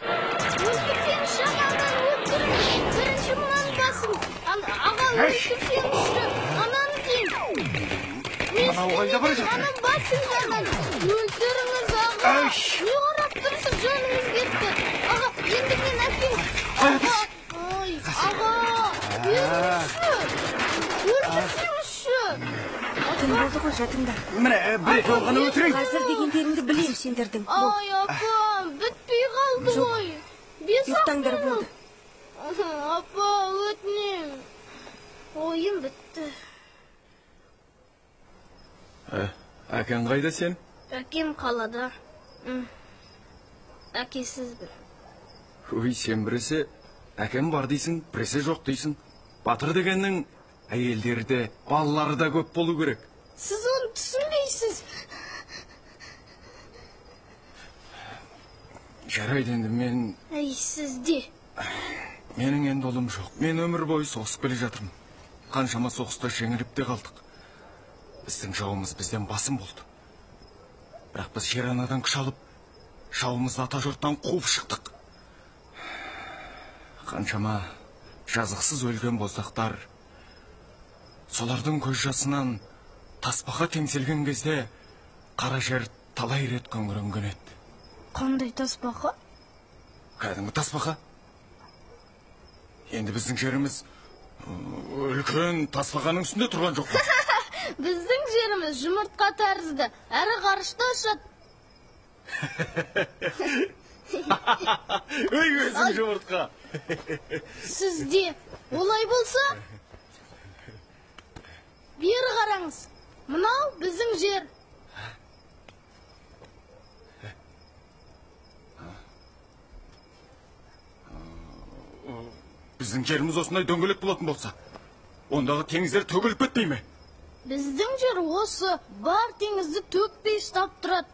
Өлтірсеңізші, ананы өлтіріңіз. Бірінші мынаны басың. Аға, өлтірсеңізші, ананы кейін. Мынау қайда бара жатыр? Ананы басыңыз, ананы. Өлтіріңіз, аға. Не қарап тұрсыз, жаныңыз кетті. Аға, енді мен әкем. Аға, ой, аға, өлтіріңізші. Өлтірсеңізші. Түн болды ғой, жатыңдар. Міне, бір екеуін ғана өлтірейін. Қазір дегендеріңді білем сендердің. Ай, апам, бітпей қалды ғой. Ұйықтаңдар болды. Апа, өтінем. Ойым бітті. Әкең қайда сен? Әкем қалада. Әкесізбін. Өй, сен біресе Әкем бар дейсің, біресе жоқ дейсің. Батыр дегеннің әйелдері де, балалары да көп болу керек. Сіз оны түсінбейсіз. Жарайды енді мен... Әй, сізде. Менің енді ұлым жоқ. Мен өмір бойы соғысып келе жатырмын. Қаншама соғыста жеңіліп те қалдық. Біздің жауымыз бізден басым болды. Бірақ біз жер анадан күш алып, жауымызды ата жұрттан қуып шықтық. Қаншама жазықсыз өлген боздақтар, солардың көз жасынан тасбақа теңселген кезде қара жер талай рет күңіренген еді. Қандай тасбақа? Кәдімгі тасбақа. Енді біздің жеріміз үлкен тасбақаның үстінде тұрған жоқ па? Біздің жеріміз жұмыртқа тәрізді, әрі ғарышта ұшады. Өй, өзің жұмыртқа. Сізде олай болса, бері қараңыз, мынау біздің жер. Біздің жеріміз осындай дөңгелек болатын болса, ондағы теңіздер төгіліп кетпей ме? Біздің жер осы, бар теңізді төкпей ұстап тұрады.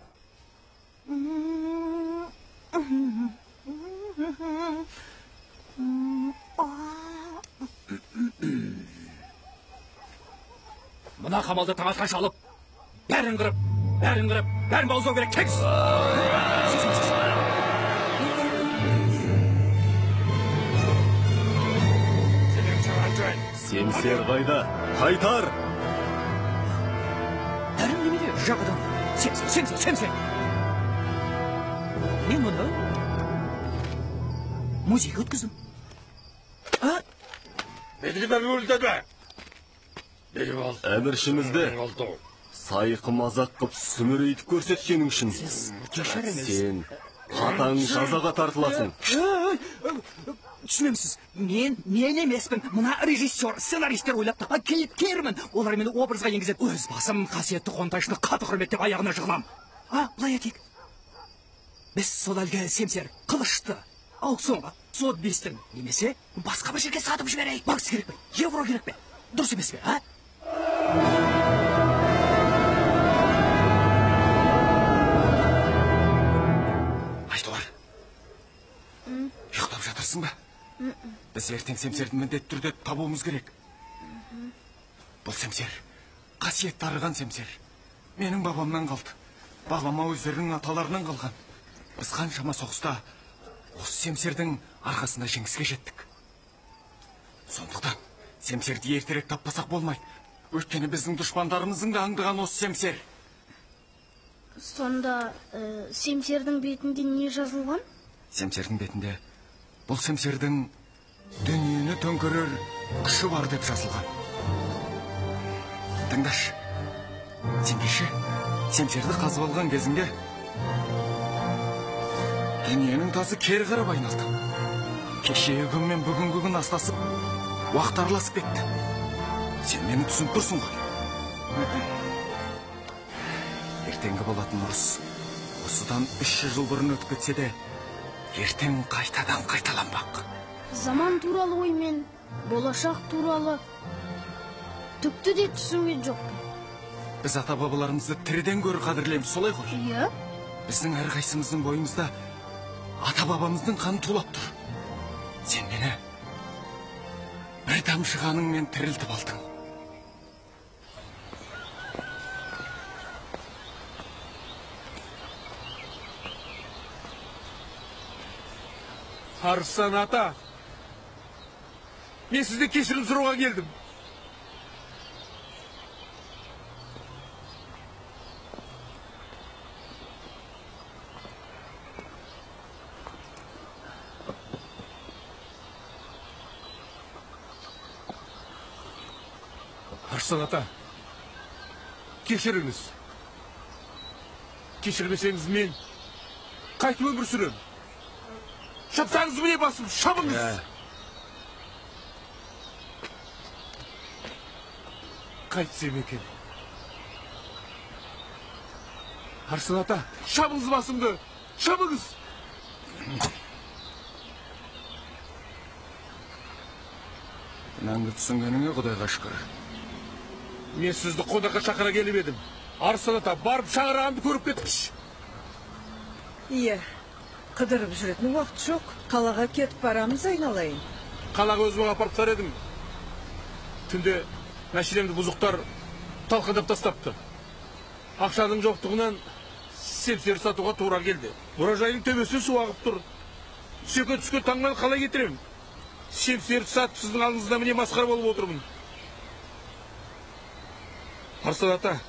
Мына қамалды таң атқанша алып, бәрін қырып, бәрін қырып, бәрін бауыздау керек, тегіс! Семсер қайда? Қайтар! Бәрін немене жағадан? Семсер, семсер, семсер! Мен мұны музейге өткіздім. Әміршімізді сайқы мазақ қып сүмірейтіп көрсеткенің үшін сен қатаң жазаға тартыласың. Түсінемсіз, мен емеспін. Мына режиссер, сценаристер ойлап тапқан кейіпкермін. Олар мені образға енгізеді. Өз басым қасиетті Қонтайшыны қатты құрметтеп аяғына жығылам. А, былай етейік. Біз сол әлгі семсер қылышты аукционға, Сотбистің немесе басқа бір жерге сатып жіберейік. Бакс керек пе? Евро керек пе? Дұрыс емес пе, а? Айтуар, ұйықтап жатырсың ба? Біз ертең семсерді міндетті түрде табуымыз керек. Бұл семсер, қасиетті арыған семсер. Менің бабамнан қалды. Бабама өздерінің аталарынан қалған. Біз қаншама соғыста осы семсердің арқасында жеңіске жеттік. Сондықтан семсерді ертерек таппасақ болмайды. Өйткені біздің дұшпандарымыздың да аңдыған осы семсер. Сонда семсердің бетінде не жазылған? Семсердің бетінде бұл семсердің дүниені төңкерер күші бар деп жазылған. Тыңдашы, сен кеше семсерді қазып алған кезіңде дүниенің тасы кері қарап айналды. Кешегі күн мен бүгінгі күн астасып, уақыт араласып кетті. Сен мені түсініп тұрсың ғой. Ертеңгі болатын ұрыс осыдан 300 жыл бұрын өтіп кетсе де, ертең қайтадан қайталанбақ. Заман туралы оймен, болашақ туралы түкті де түсінген жоқпын. Біз ата-бабаларымызды тіріден гөрі қадірлейміз, солай ғой? Иә. Біздің әрқайсымыздың бойымызда ата-бабамыздың қаны тулап тұр. Сен мені бір тамшы қаныңмен тірілтіп алдың. Арыстан ата, мен сізден кешірім сұрауға келдім. Арыстан ата, кешіріңіз. Кешірмесеңіз мен қайтып өмір сүремін. Шапсаңыз міне басым, шабыңыз. Қайтсем екен. Арыстан ата, шабыңыз басымды, шабыңыз. Күнәңді түсінгеніңе Құдайға шүкір. Мен сізді қонаққа шақыра келіп едім. Арыстан ата, барып шаңырағымды көріп кетіңізші. Иә, қыдырып жүретін уақыт жоқ. Қалаға кетіп барамыз, айналайын. Қалаға өзім апарып тастар едім. Түнде мәшинемді бұзықтар талқандап тастапты. Ақшаның жоқтығынан семсер сатуға тура келді. Мұражайдың төбесінен су ағып тұр. Секе түскен таңнан қалай кетіремін? Семсерді сатып сіздің алдыңызда міне масқара болып отырмын. Арыстан ата,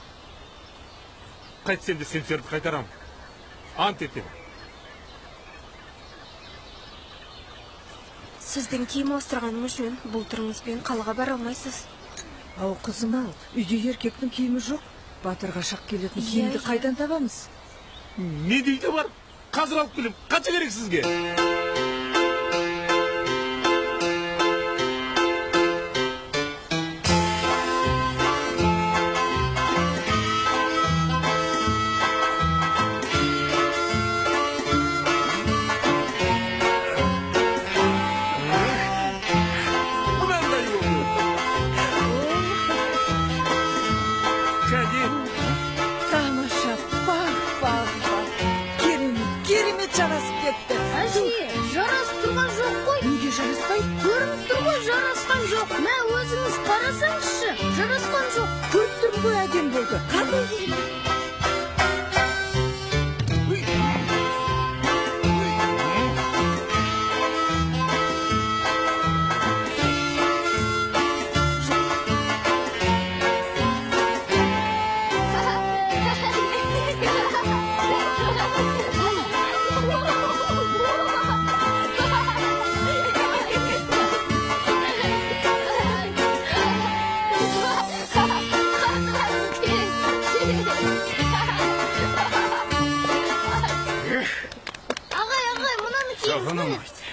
қайтсем де семсерді қайтарам. Ант етемін. Сіздің киім ауыстырғаныңыз жөн, бұл түріңізбен қалаға бара алмайсыз. Ау, қызым ау, үйде еркектің киімі жоқ. Батырға шақ келетін киімді қайдан табамыз? Не дейді бар? Қазір алып келем. Қанша керек сізге?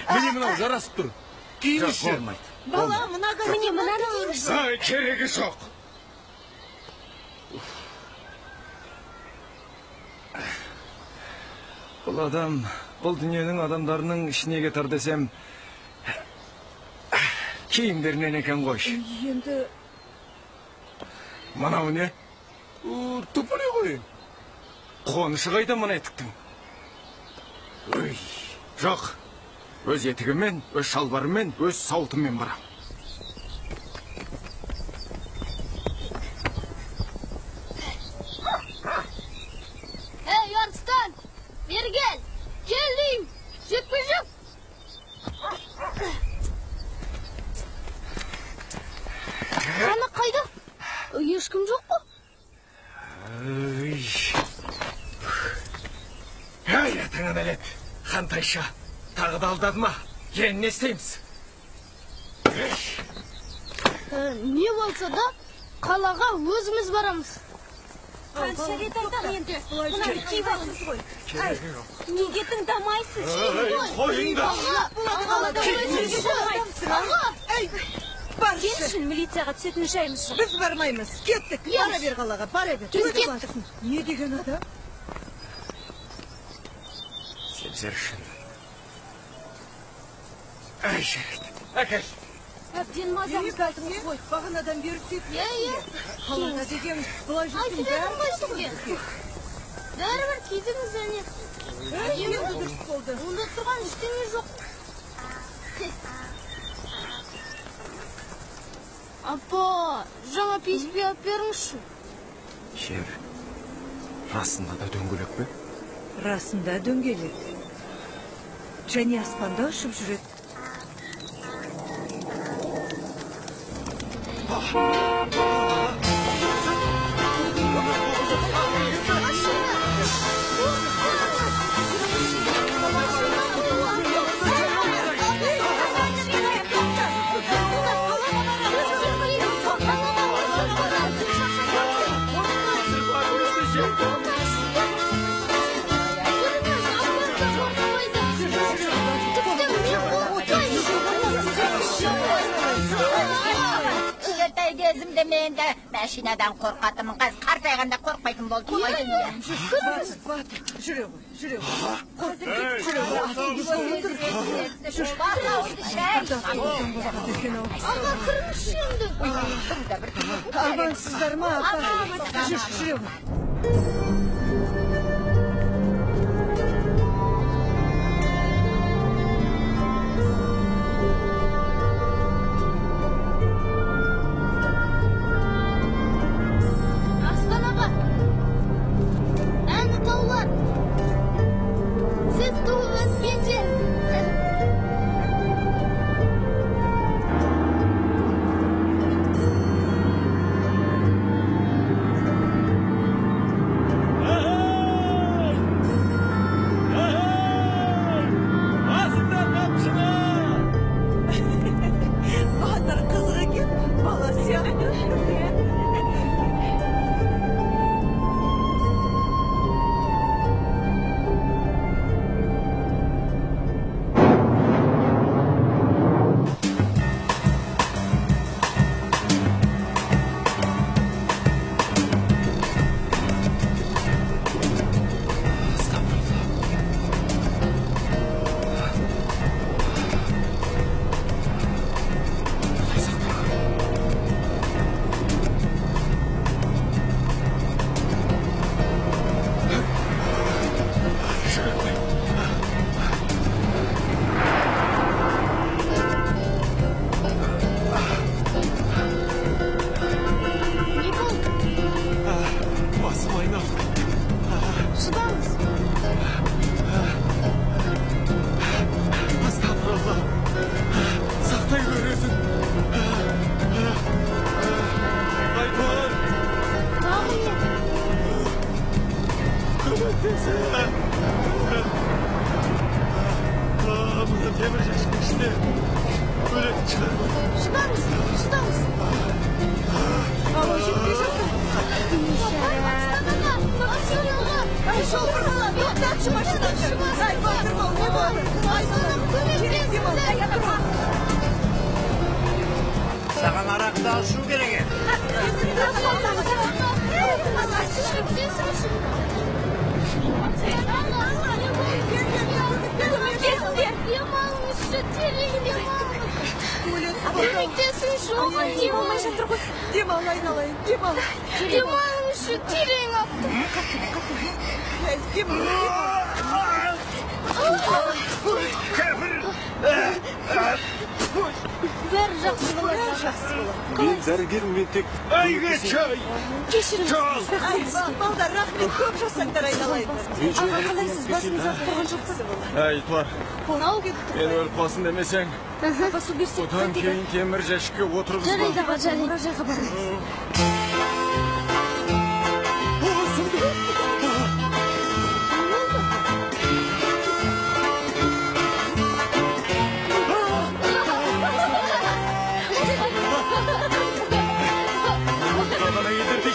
Міне мынау жарасып тұр. Киіңізші. Бала, мына міне мынаны киіңізші. Ай, керегі жоқ. Бұл адам, бұл дүниенің адамдарының ішіне кетер десем, киімдерінен екен ғой. Енді мынау не? Туфли ғой. Қонышы қайда мына етіктің? Өй, жоқ. Өз етігіммен, өз шалбарыммен, өз сауытыммен барам. Ей, Арыстан, бері кел. Кел деймін. Жекпе-жек. Ана қайда? Ешкім жоқ қой. Ай, атаңа нәлет, Хантайша. Тағы да алдады ма? Енді не істейміз? Не болса да қалаға өзіміз барамыз. Қанша рет айтам енді, мынаны киіп алыңыз ғой. Неге тыңдамайсыз? Қойыңдар. Сен үшін милицияға түсетін жайымыз жоқ. Біз бармаймыз. Кеттік. Бара бер қалаға, бара бер. Біз кеттік. Не деген адам? Семсер үшін. Ай, жарайды. Әкел. Әбден мазамызды алдыңыз ғой. Бағанадан бері сөйтіп. Қалада деген былай жүрсің бәрі. Бәрібір кидіңіз әне. Енді дұрыс болды. Онда тұрған ештеңе жоқ. Апа, жаңа PSP алып беріңізші. Жер, расында да дөңгелек пе? Расында дөңгелек. Және аспанда ұшып жүреді. Енді мен де машинадан қорқатынмын. Қазір қартайғанда қорқпайтын болдым ғой енді. Кіріңіз, батыр. Жүре ғой, жүре ғой. Жүре ғой. Аға, кіріңізші енді. Амансыздар ма, апа? Жүр, жүре ғой. Саған арақты ашу керек еді. Демалмай жатыр ғой. Демал, айналайын, демал. Демалыңызшы, терең аттым. Демал, Бәрі жақсы болады. Жақсы болады. Мен дәрігермін, мен тек... Кешіріңіз. Балдар, рахмет, көп жасаңдар айналайын. Аға, қалайсыз? Басыңыз ауырып тұрған жоқ па? Әй, Туар, мен өліп қалсын демесең, Апа, су берсек, одан кейін темір жәшікке отырғызба. Жарайды, аға, жарайды. Мұражайға барамыз.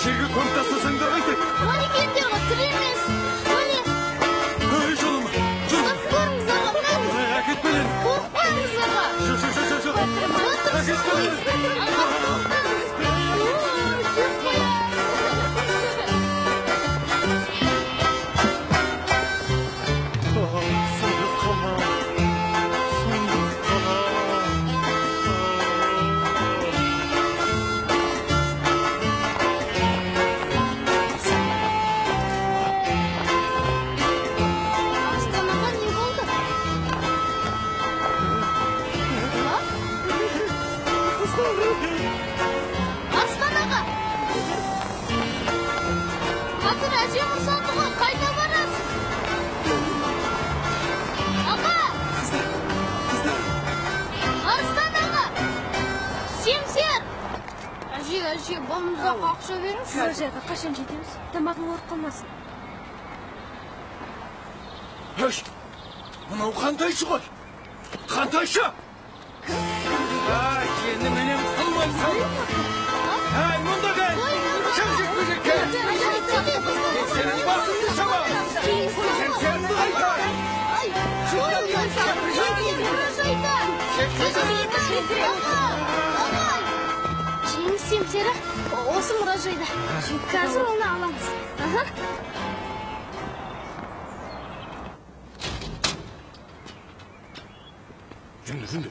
Жерге көміп тастасаңдар қайтеді? Манекендер ғой, тірі емес. Міне. Ей, жолым, жол. Ұстап көріңіз, аға, мініңіз. Әкетпе мені. Қорықпаңыз, аға. Жоқ, жоқ, жоқ, жоқ. Әкетпе мені. Аға, қорықпаңыз. Сұмдық қала, сұмдық қала. Арыстан аға! Қазір әжем ұрсады ғой, қайда барасыз? Аға! Арыстан аға! Семсер! Әже, әже, балмұздаққа ақша беріңізші. Мұражайға қашан жетеміз? Тамағың ауырып қалмасын. Өш, мынау қантайшы ғой? Қантайшы! Ай, енді менен құтылмайсың. Ай, мұнда кел! Шым жекпе-жекке! Мен сенің басыңды шабамын! Сен сенімді қайтар! Жеңіс Семсері осы мұражайда. Қазір оны аламыз. Аха. Жүнді, жүнді.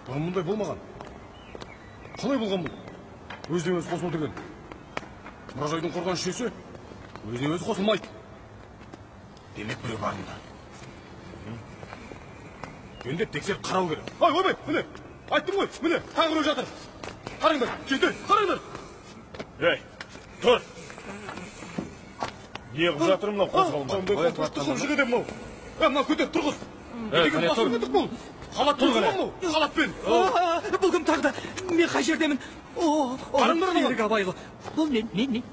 Бұрын мұндай болмаған. Қалай болған бұл? Өзіне өзі қосылу деген. Мұражайдың қорған жүйесі өзіне өзі қосылмайды. Демек біреу бар мұнда. Жөндеп тексеріп қарау керек. Ай, ойбай, міне. Айттым ғой, міне, тағы біреу жатыр. Қараңдар, жігіттер, қараңдар. Ей, тұр. Не қылып жатыр мынау қозғалмай? Қандай қорқынышты жігіт мынау. Мынау көтер, тұрғыз. Деген басын едік бұл. Халат тұрғыз мынау, халатпен. Бұл кім тағы да? Мен қай жердемін? Қараңдар мынау. Берік Абайлы. Бұл мен.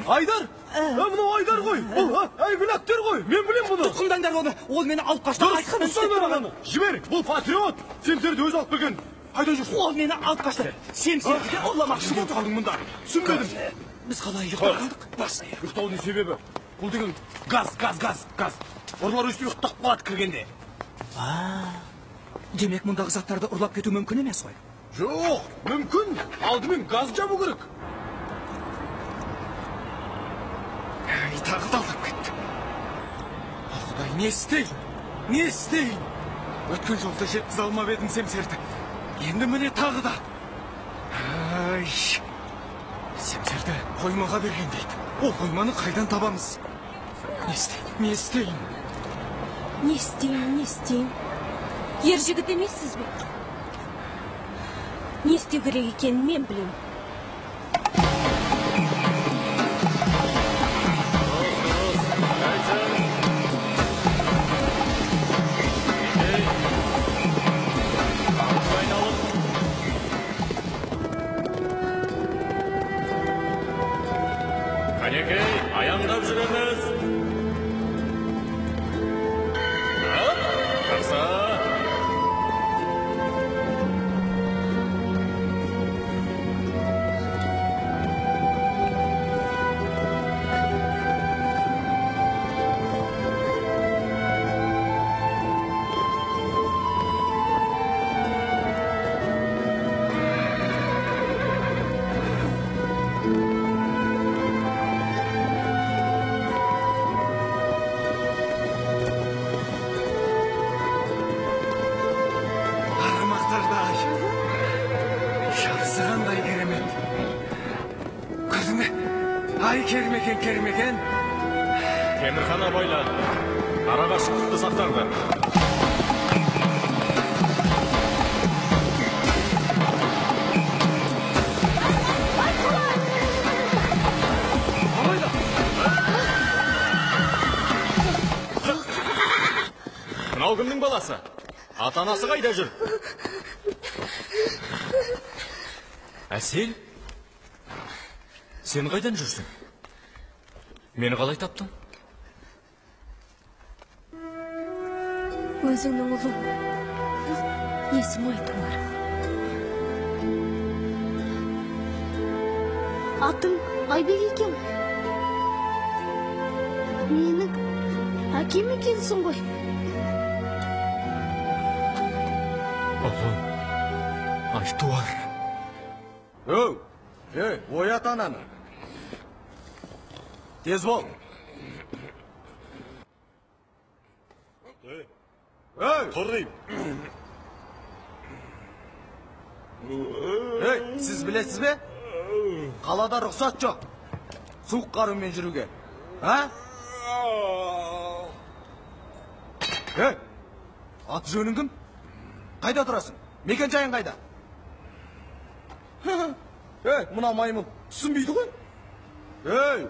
Айдар! Мынау Айдар ғой. Бұл әйгілі актер ғой. Мен білем бұны. Тұтқындаңдар оны. Ол мені алып қашты. Дұрыс, ұстаңдар ананы. Жібер, бұл патриот. Семсерді өзі алып келген. Қайда жүрсің? Ол мені алып қашты. Семсерді де ұрламақшы болды. Қалдың мұнда. Түсінбедім. Біз қалай ұйықтап қалдық? Бас. Ұйықтаудың себебі бұл деген газ, газ, газ, газ. Ұрылар өстіп ұйықтап қалады кіргенде. Демек мұндағы заттарды ұрлап кету мүмкін емес қой? Жоқ, мүмкін. Алдымен газ жабу керек. Ай, тағы да алдап кетті. Құдай, не істейін? Не істейін? Өткен жолда жеткізе алмап едім семсерді. Енді міне тағы да. Ай, семсерді қоймаға берген дейді. Ол қойманы қайдан табамыз? Не істейін? Не істейін? Не істейін, не істейін? Ер жігіт емессіз бе? Не істеу керек екенін мен білемін. Қанекей, аяңдап жүреміз. Жақсы. Кермекен. Темірхан абайла. Арақашықтықты сақтаңдар. Абайла! Мынау кімнің баласы? Ата-анасы қайда жүр? Әсел? Сен қайдан жүрсің? Мені қалай таптың? Өзіңнің ұлың ғой. Есімі Айтуар. Атың Айбек екен ғой. Менің әкем екенсің ғой. Ұлым Айтуар. Өу, ей, оят ананы. Тез бол. Ей, тұр деймін. Ей, сіз білесіз бе? Қалада рұқсат жоқ. Суық қарумен жүруге. А? Ей, аты жөнің кім? Қайда тұрасың? Мекен жайың қайда? Ей, мына маймыл түсінбейді ғой. Ей!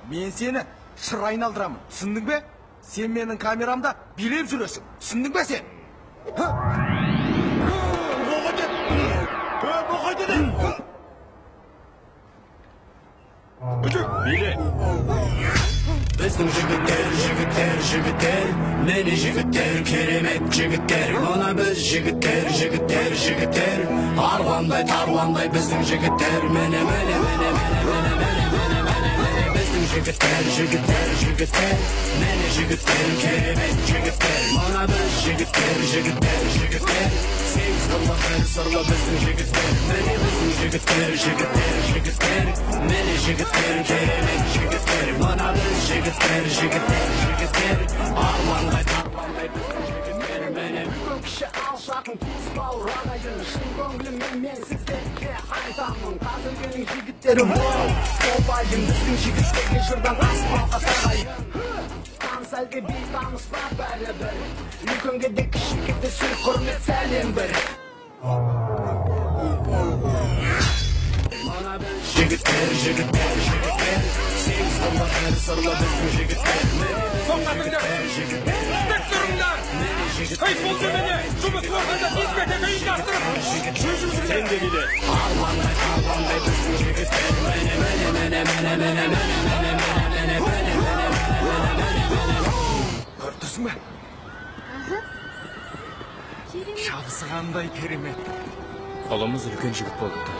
Мен сені шыр айналдырамын. Түсіндің бе? Сен менің камерамда билеп жүресің. Түсіндің бе сен? Биле! Біздің жігіттер, жігіттер, жігіттер, міне жігіттер, керемет жігіттер. Мына біз жігіттер, жігіттер, жігіттер, арландай, тарландай біздің жігіттер. Міне, міне, міне, міне, міне, міне, міне, міне, міне, біздің жігіттер, жігіттер, жігіттер. Міне жігіттер, керемет жігіттер. Мына біз жігіттер, жігіттер, жігіттер. Сегіз қырлы бір сырлы біздің жігіттер. Міне біздің жігіттер, жігіттер, жігіттер. Міне жігіттер, керемет жігіттер. Мына біз жігіттер, жігіттер, жігіттер. Арландай тарландай біздің жігіттер. Міне үлкен кіші алшақын туыс бауыр ағайын. Шын көңіліммен мен сіздерге айтамын. Қазіргінің жігіттері мол топайын. Біздің жігіттерге жырдан аспанға тағайын. Таныс әлде бейтаныс па бәрібір. Үлкенге де кішіге де сый құрмет сәлем бір. Мына біз жігіттер, жігіттер, жігіттер. Сегіз қырлы бір сырлы біздің жігіттер. Міне Тоқтатыңдар! жігіттер, Тік тұрыңдар! жігіттер. Ей, бұл немене? Жұмыс орнында дискотека ұйымдастырып! Сен де биле. Арландай тарландай біздің жігіттер. Міне, міне, міне, міне, міне, міне, міне, міне, міне, міне, міне, міне, міне. Көріп тұрсың ба? Шабысы қандай керемет. Ұлымыз үлкен жігіт болыпты.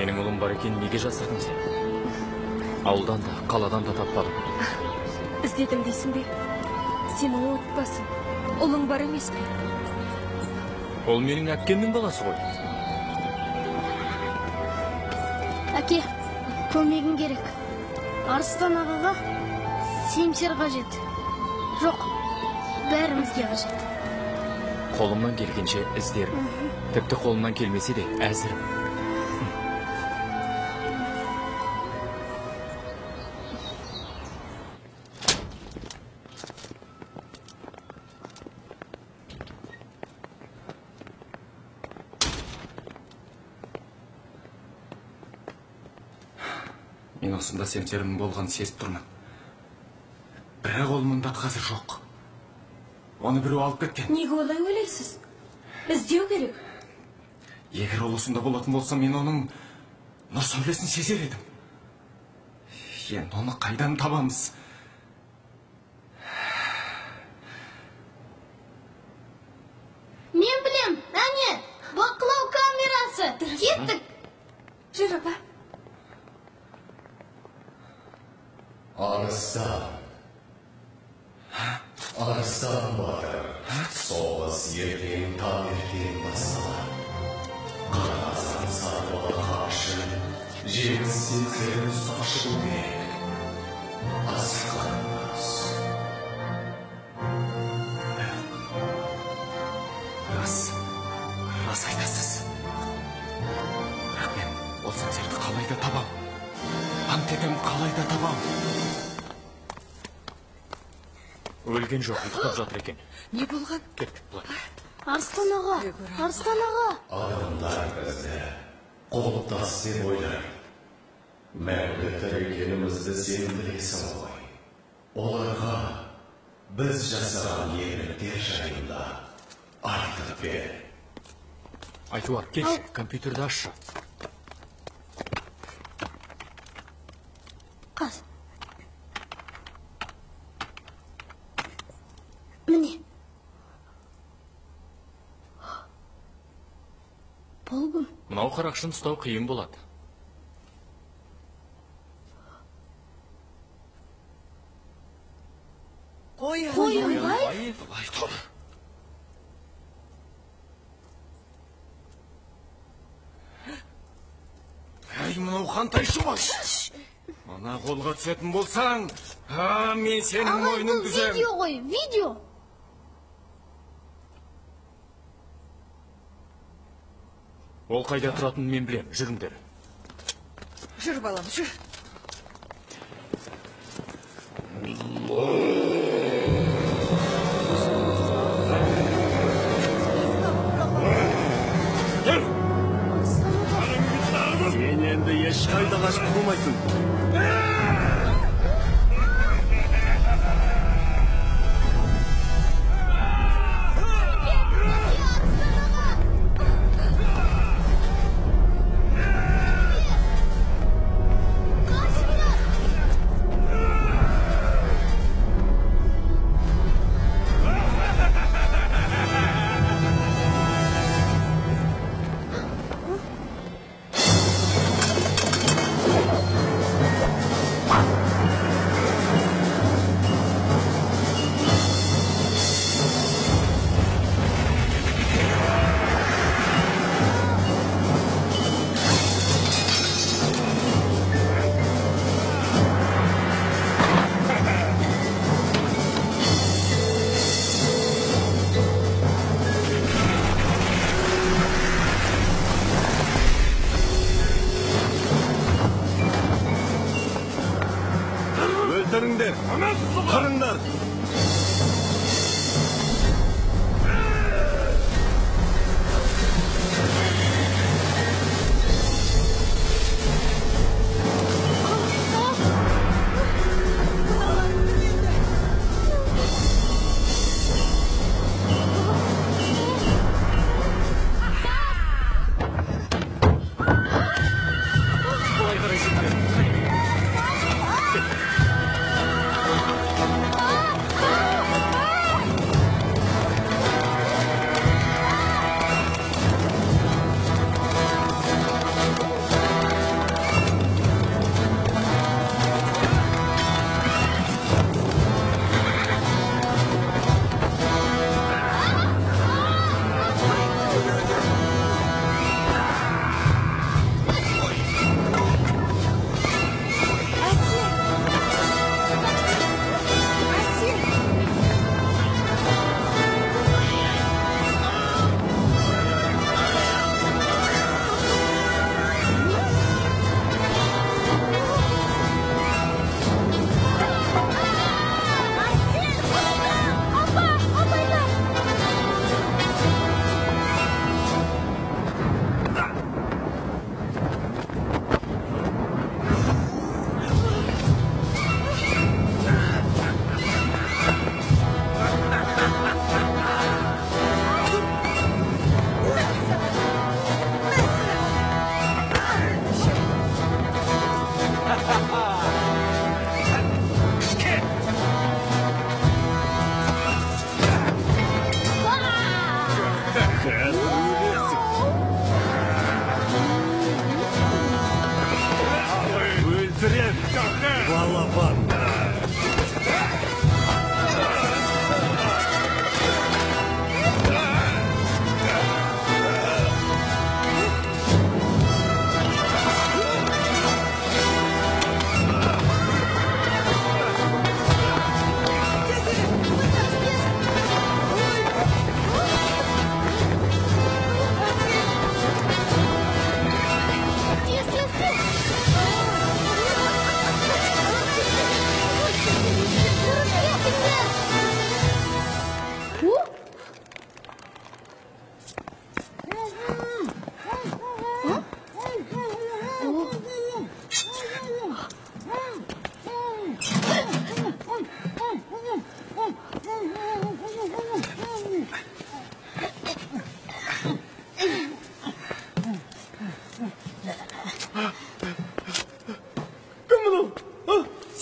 Менің ұлым бар екенін неге жасырдың сен? Ауылдан да, қаладан да таппадым. Іздедім дейсің бе? Сенің отбасың, ұлың бар емес пе? Ол менің әпкемнің баласы ғой. Әке, көмегің керек. Арыстан ағаға семсер қажет. Жоқ, бәрімізге қажет. Қолымнан келгенше іздерім. Тіпті қолымнан келмесе де әзірім. Мен осында семсерімнің болғанын сезіп тұрмын. Бірақ ол мұнда қазір жоқ. Оны біреу алып кеткен. Неге олай ойлайсыз? Іздеу керек. Егер ол осында болатын болса, мен оның нұр сәулесін сезер едім. Енді оны қайдан табамыз? Мен білем, әне, бақылау камерасы. Кеттік. Жүр, апа. Арыстан. Арыстан батыр. Соғыс ертең таңертең басталады. Қарақазан сарбала қашып, жеңіс семсерін ұстап шығу керек. Асыққанбыз. Рас, рас айтасыз. Бірақ мен ол семсерді қалай да табам. Ант етем, қалай да табам. Өлген жоқ, ұйықтап жатыр екен. Не болған? Кеттік былай. Арыстан аға, Арыстан аға. Адамдар бізді қолтас деп ойлайды. Мәңгі тірі екенімізді сен білесің ғой. Оларға біз жасаған ерліктер жайында айтып бер. Айтуар, келші, компьютерді ашшы. Қаз. Міне. Бұл кім? Мынау қарақшыны ұстау қиын болады. Қоянбаев? Былай тұр. Әй, мынау қантайшы ғой. Мына қолға түсетін болсаң, мен сенің Ағай, бұл мойныңды үземін. видео ғой, видео. Ол қайда тұратынын мен білемін. Жүріңдер. Жүр, балам, жүр. Сен енді ешқайда қашып құтылмайсың. Арыстан Қырыңдар!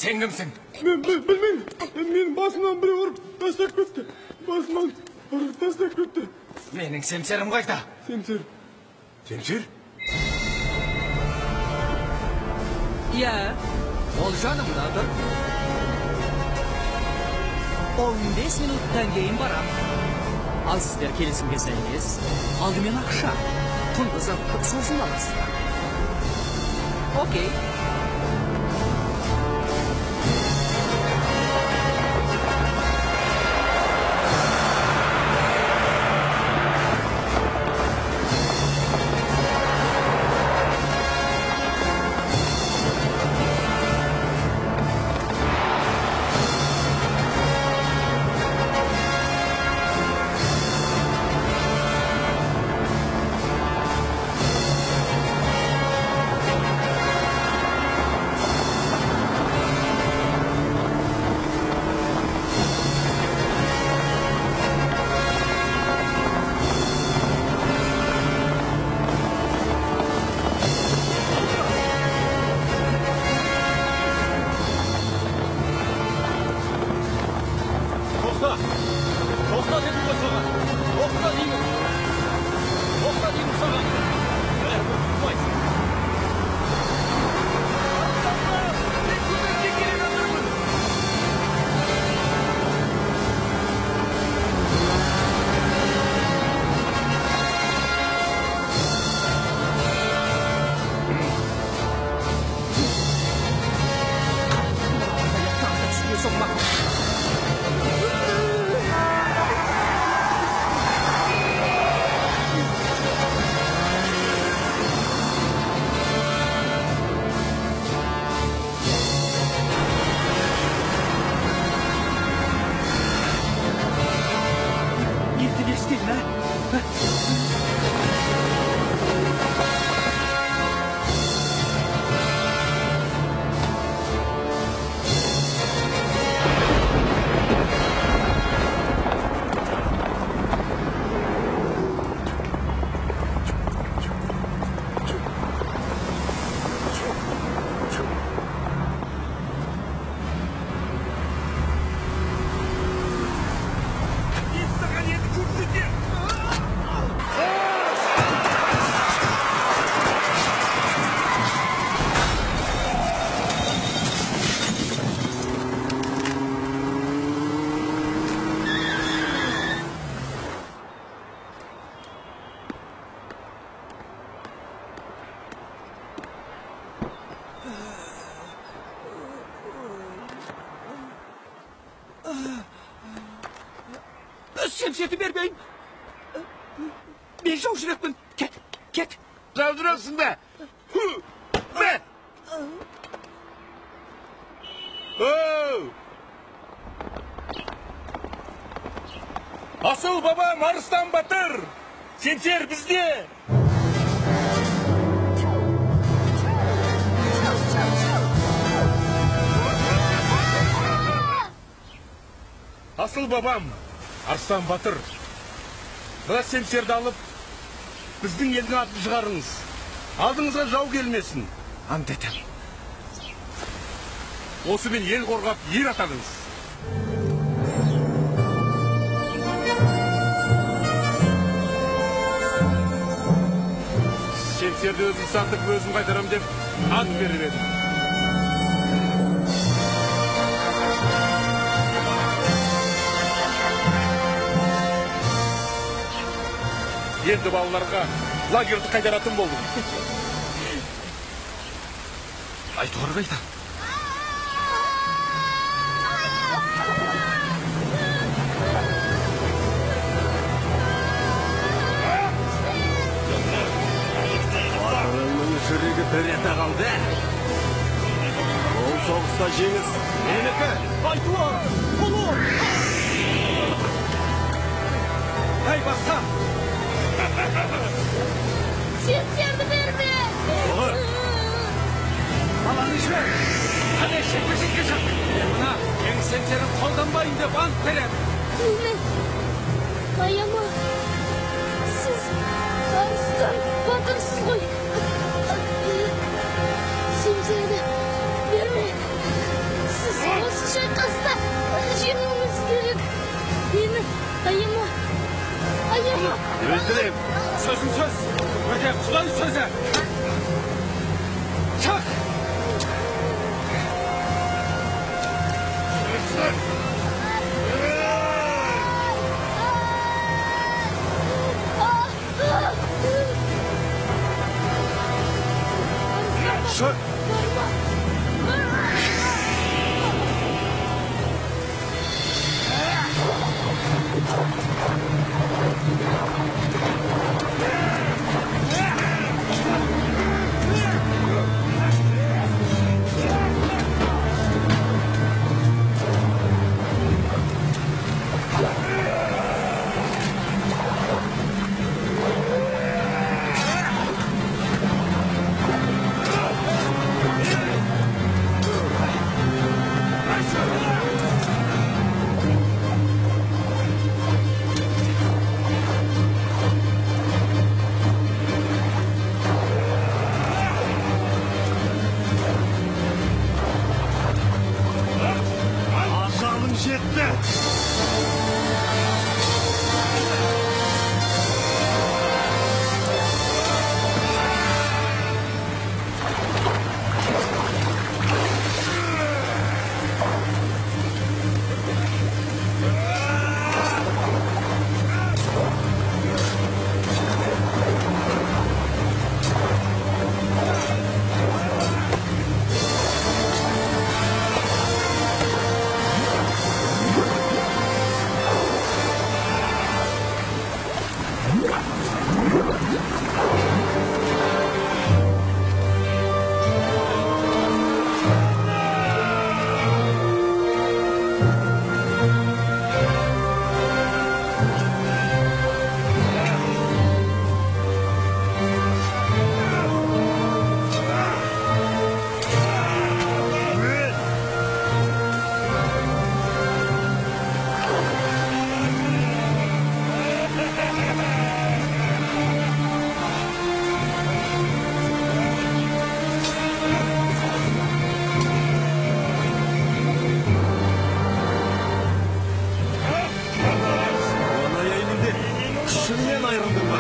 Сен кімсің? Мен білмеймін. Менің басымнан біреу ұрып тастап кетті. Басымнан ұрып тастап кетті. Менің семсерім қайда? Семсер. Семсер? Иә, ол жанымда тұр. 15 минуттан кейін барам. Ал сіздер келісімге сәйкес, алдымен ақша, құнды затты сосын аласыздар. Окей. Семсерді бермеймін. Мен жау жүрекпін. Кет, кет. Жау жүрексің бе? Бе! Асыл бабам Арыстан батыр. Семсер бізде. Асыл бабам Арыстан батыр, мына семсерді алып, біздің елдің атын шығарыңыз. Алдыңызға жау келмесін. Ант етем. Осымен ел қорғап, ер атаныңыз. Семсерді өзім сатып, өзім қайтарам деп ант беріп едім. Енді балаларға лагерді қайтаратын болдым. Айтуар қайда? Батырыңның жүрегі дір ете қалды. Ол соғыста жеңіс менікі. Айтуар, ұлы! Әй, басқа! Семсерді берме! Оғыр! Баланы жібер! Қане жекпе-жекке шық! Мен мына жеңіс семсерін қолданбайын деп ант беремін! Мені аяма! Сіз Арыстан батырсыз ғой! Семсерді берме! Сіз осы шайқаста жеңуіңіз керек! Мені аяма! Аяма! Өлтірем! Сөзің сөз, өте құдай сөзі! Шық! Шық! Күшіңнен айырылдың ба?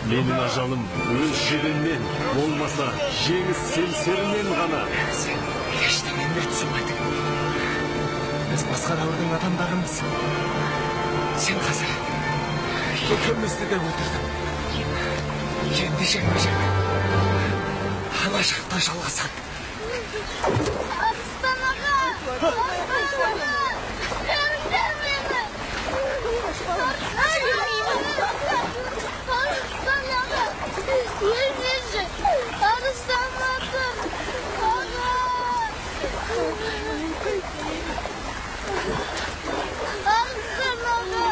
Менің ажалым өз жебемнен, болмаса жеңіс семсерінен ғана. Сен ештеңені де түсінбедің. Біз басқа дәуірдің адамдарымыз. Сен қазір екеумізді де өлтірдің. Енді жекпе-жек ана жақта жалғасады. Арыстан аға! Арыстан аға! Жіберіңдер мені! Арыстан аға! Өлмеші! Арыстан батыр! Аға! Арыстан аға!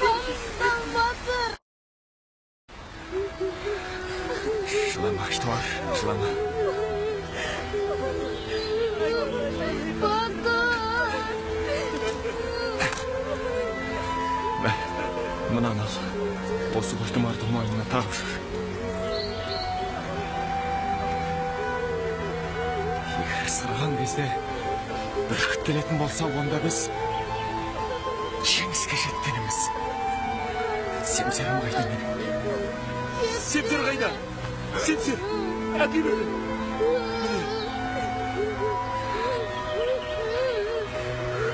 Арыстан батыр! Жылама, Айтуар, жылама. Батыр! Мә, мынаны ал. Осы бойтұмарды мойныңа тағып жүр. Егер ысқырған кезде бүркіт келетін болса, онда біз жеңіске жеткеніміз. Семсерім қайда менің? Семсер қайда? Семсер, әкел бері.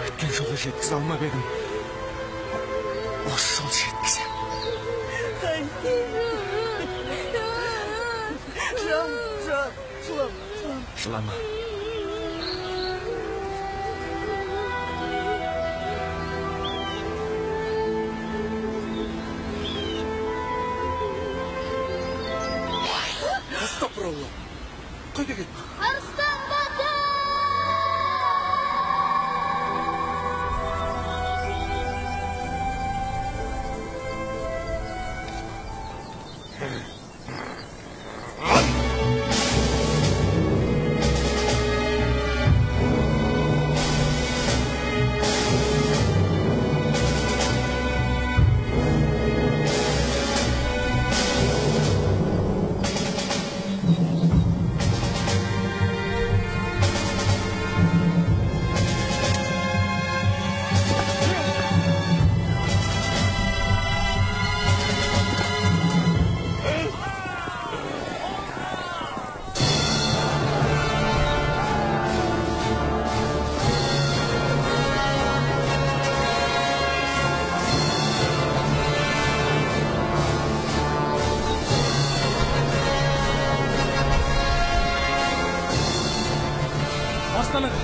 Өткен жолы жеткізе алмап едім. Осы жолы жеткізем. Жан, жан, жылама, жылама. Астапыралла. Қайда кетті? Арыстан батыр! Арыстан аға,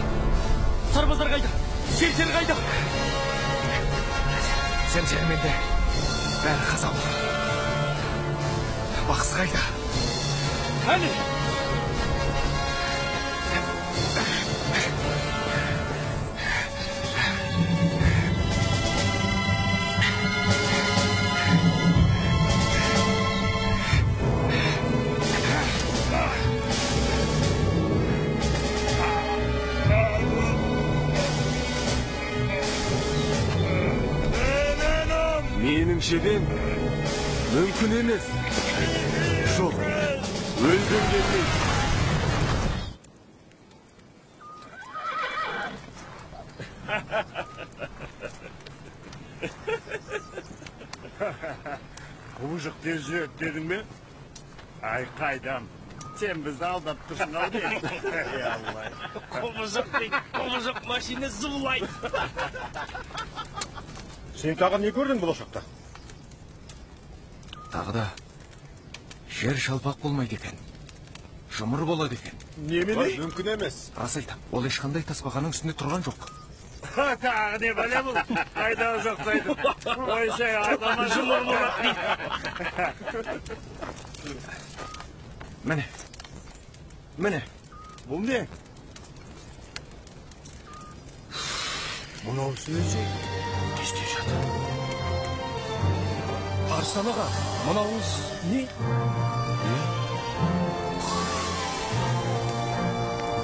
сарбаздар қайда? Семсер қайда? Семсермен де бәрі қаза болды. Бақсы қайда? Әне! Менің жебем мүмкін емес. Жоқ, өлгім келмейді. Құбыжық тез жүреді дедің бе? Ай, қайдам. Сен бізді алдап тұрсың ау деймін. Ей, Алла. Құбыжық дейді, құбыжық машина зулайды. Сен тағы не көрдің болашақта? Тағы да жер жалпақ болмайды екен. Жұмыр болады екен. Немене? Мүмкін емес. Рас айтам, ол ешқандай тасбақаның үстінде тұрған жоқ. Тағы не бәле бұл? Қайда ұзақтайды? Ойсай, адама жұмыр болады дейді. Міне. Міне. Бұл не? Мынаусы несі? Не істеп жатыр? Арыстан аға, мынауыңыз не?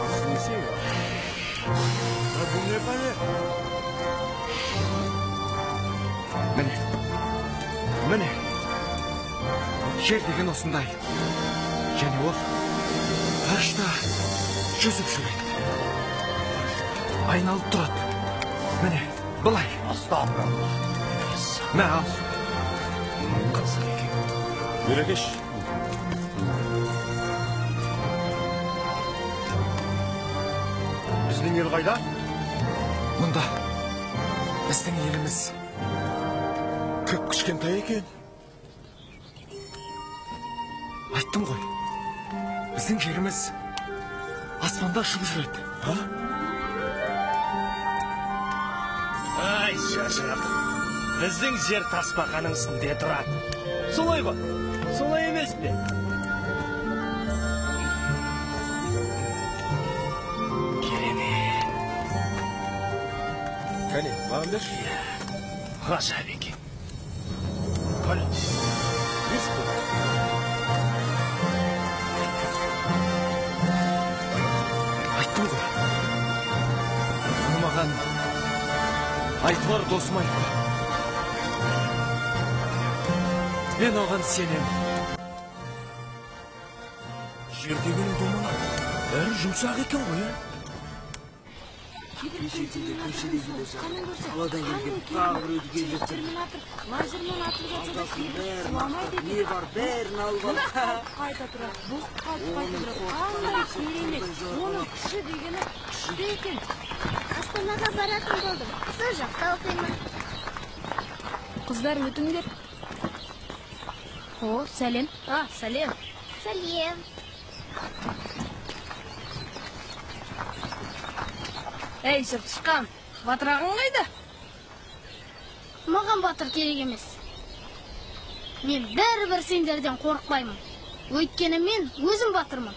Мынаусы несі? Бұл не пәле? Міне. Міне. Жер деген осындай. Және ол ғарышта жүзіп жүреді. Айналып тұрады. Міне, былай. Астағфиралла. Мә, ал. Қызық екен. Берекеш. Біздің ел қайда? Мұнда. Біздің еліміз. Көп кішкентай екен. Айттым ғой. Біздің жеріміз аспанда ұшып жүреді. А? Ай, шашақ. Біздің жер тасбақаның үстінде тұрады. Солай ғой. Солай емес пе? Керемет. Кәне, маған берші. Ғажап екен. Кәне, берші қой. Айттым ғой. Мұны маған Айтуар досым айтты. Мен оған сенемін. Жер дегенің домалақ. Бәрі жұмсақ екен ғой, ә? Қаладан келген тағы біреуді кездестірдім. Лазермен атып жатса да кейбір сұламайды екен. Не бар, бәрін алып алып. Қайта тұрады, бұқ қайтып қайта тұрады. Қандай керемет. Оның күші дегені күшті екен. Астанаға баратын болдым. Сол жақта оқимын. Қыздар, өтіңдер. О, сәлем. А, сәлем. Сәлем. Әй, сыртышқан, батыр ағаң қайда? Маған батыр керек емес. Мен бәрібір сендерден қорықпаймын. Өйткені мен өзім батырмын.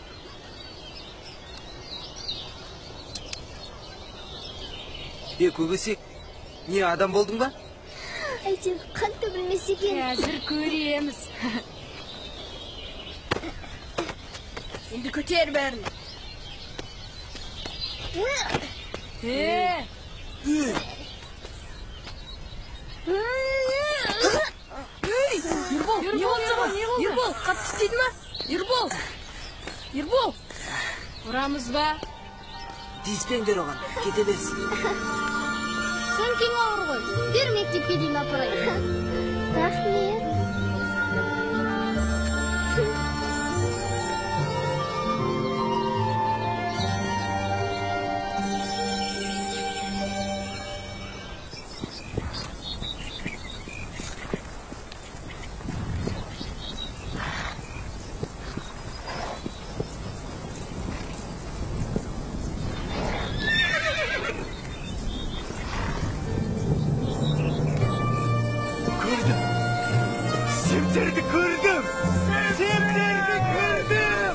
Е, Көбесек, не адам болдың ба? Әйтеуір қан төгілмесе екен. Қазір көреміз. Енді көтер бәрін. Ей, Ербол, не болды саған? Ербол, қатты істейді ма? Ербол, Ербол, ұрамыз ба? Тиіспеңдер оған, кете берсін. Сөмкең ауыр ғой, бер мектепке дейін апарайын. Рахмет. Semterdi көрдім! Semterdi көрдім!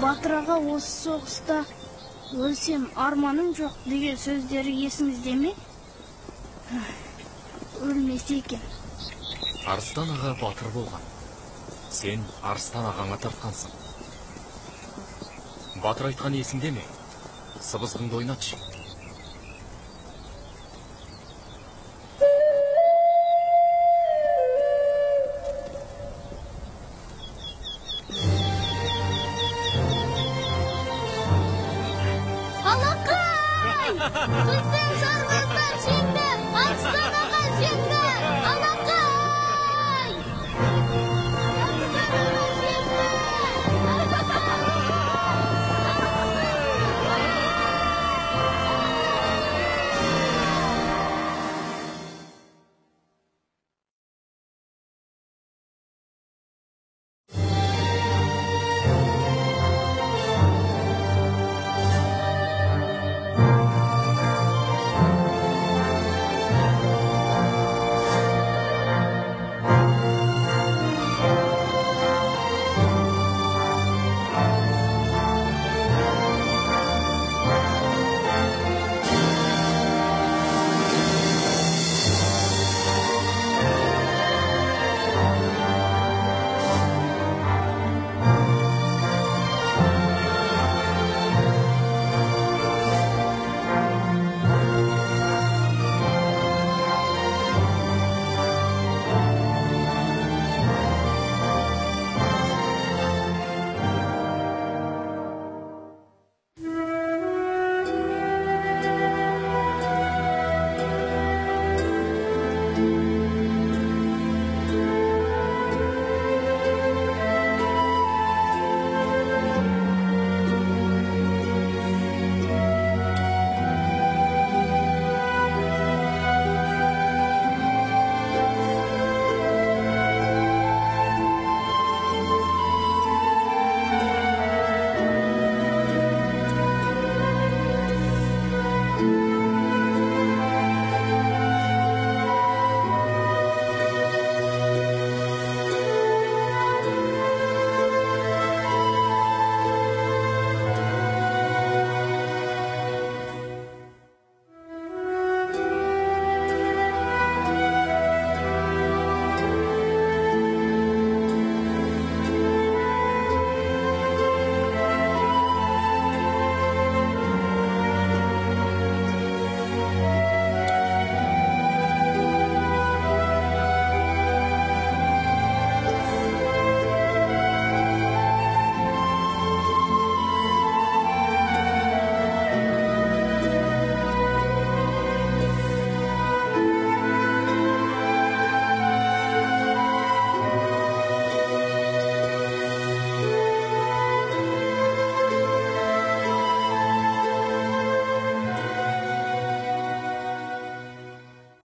Батыр аға осы соғыста өлсем арманым жоқ деген сөздері есіңізде ме? Өлмесе екен. Арыстан аға батыр болған. Сен Арыстан ағаңа тартқансың. Батыр айтқан есіңде ме? Сыбызғыңды ойнатшы. Алақай! Біздің сарбаздар жеңді! Арыстан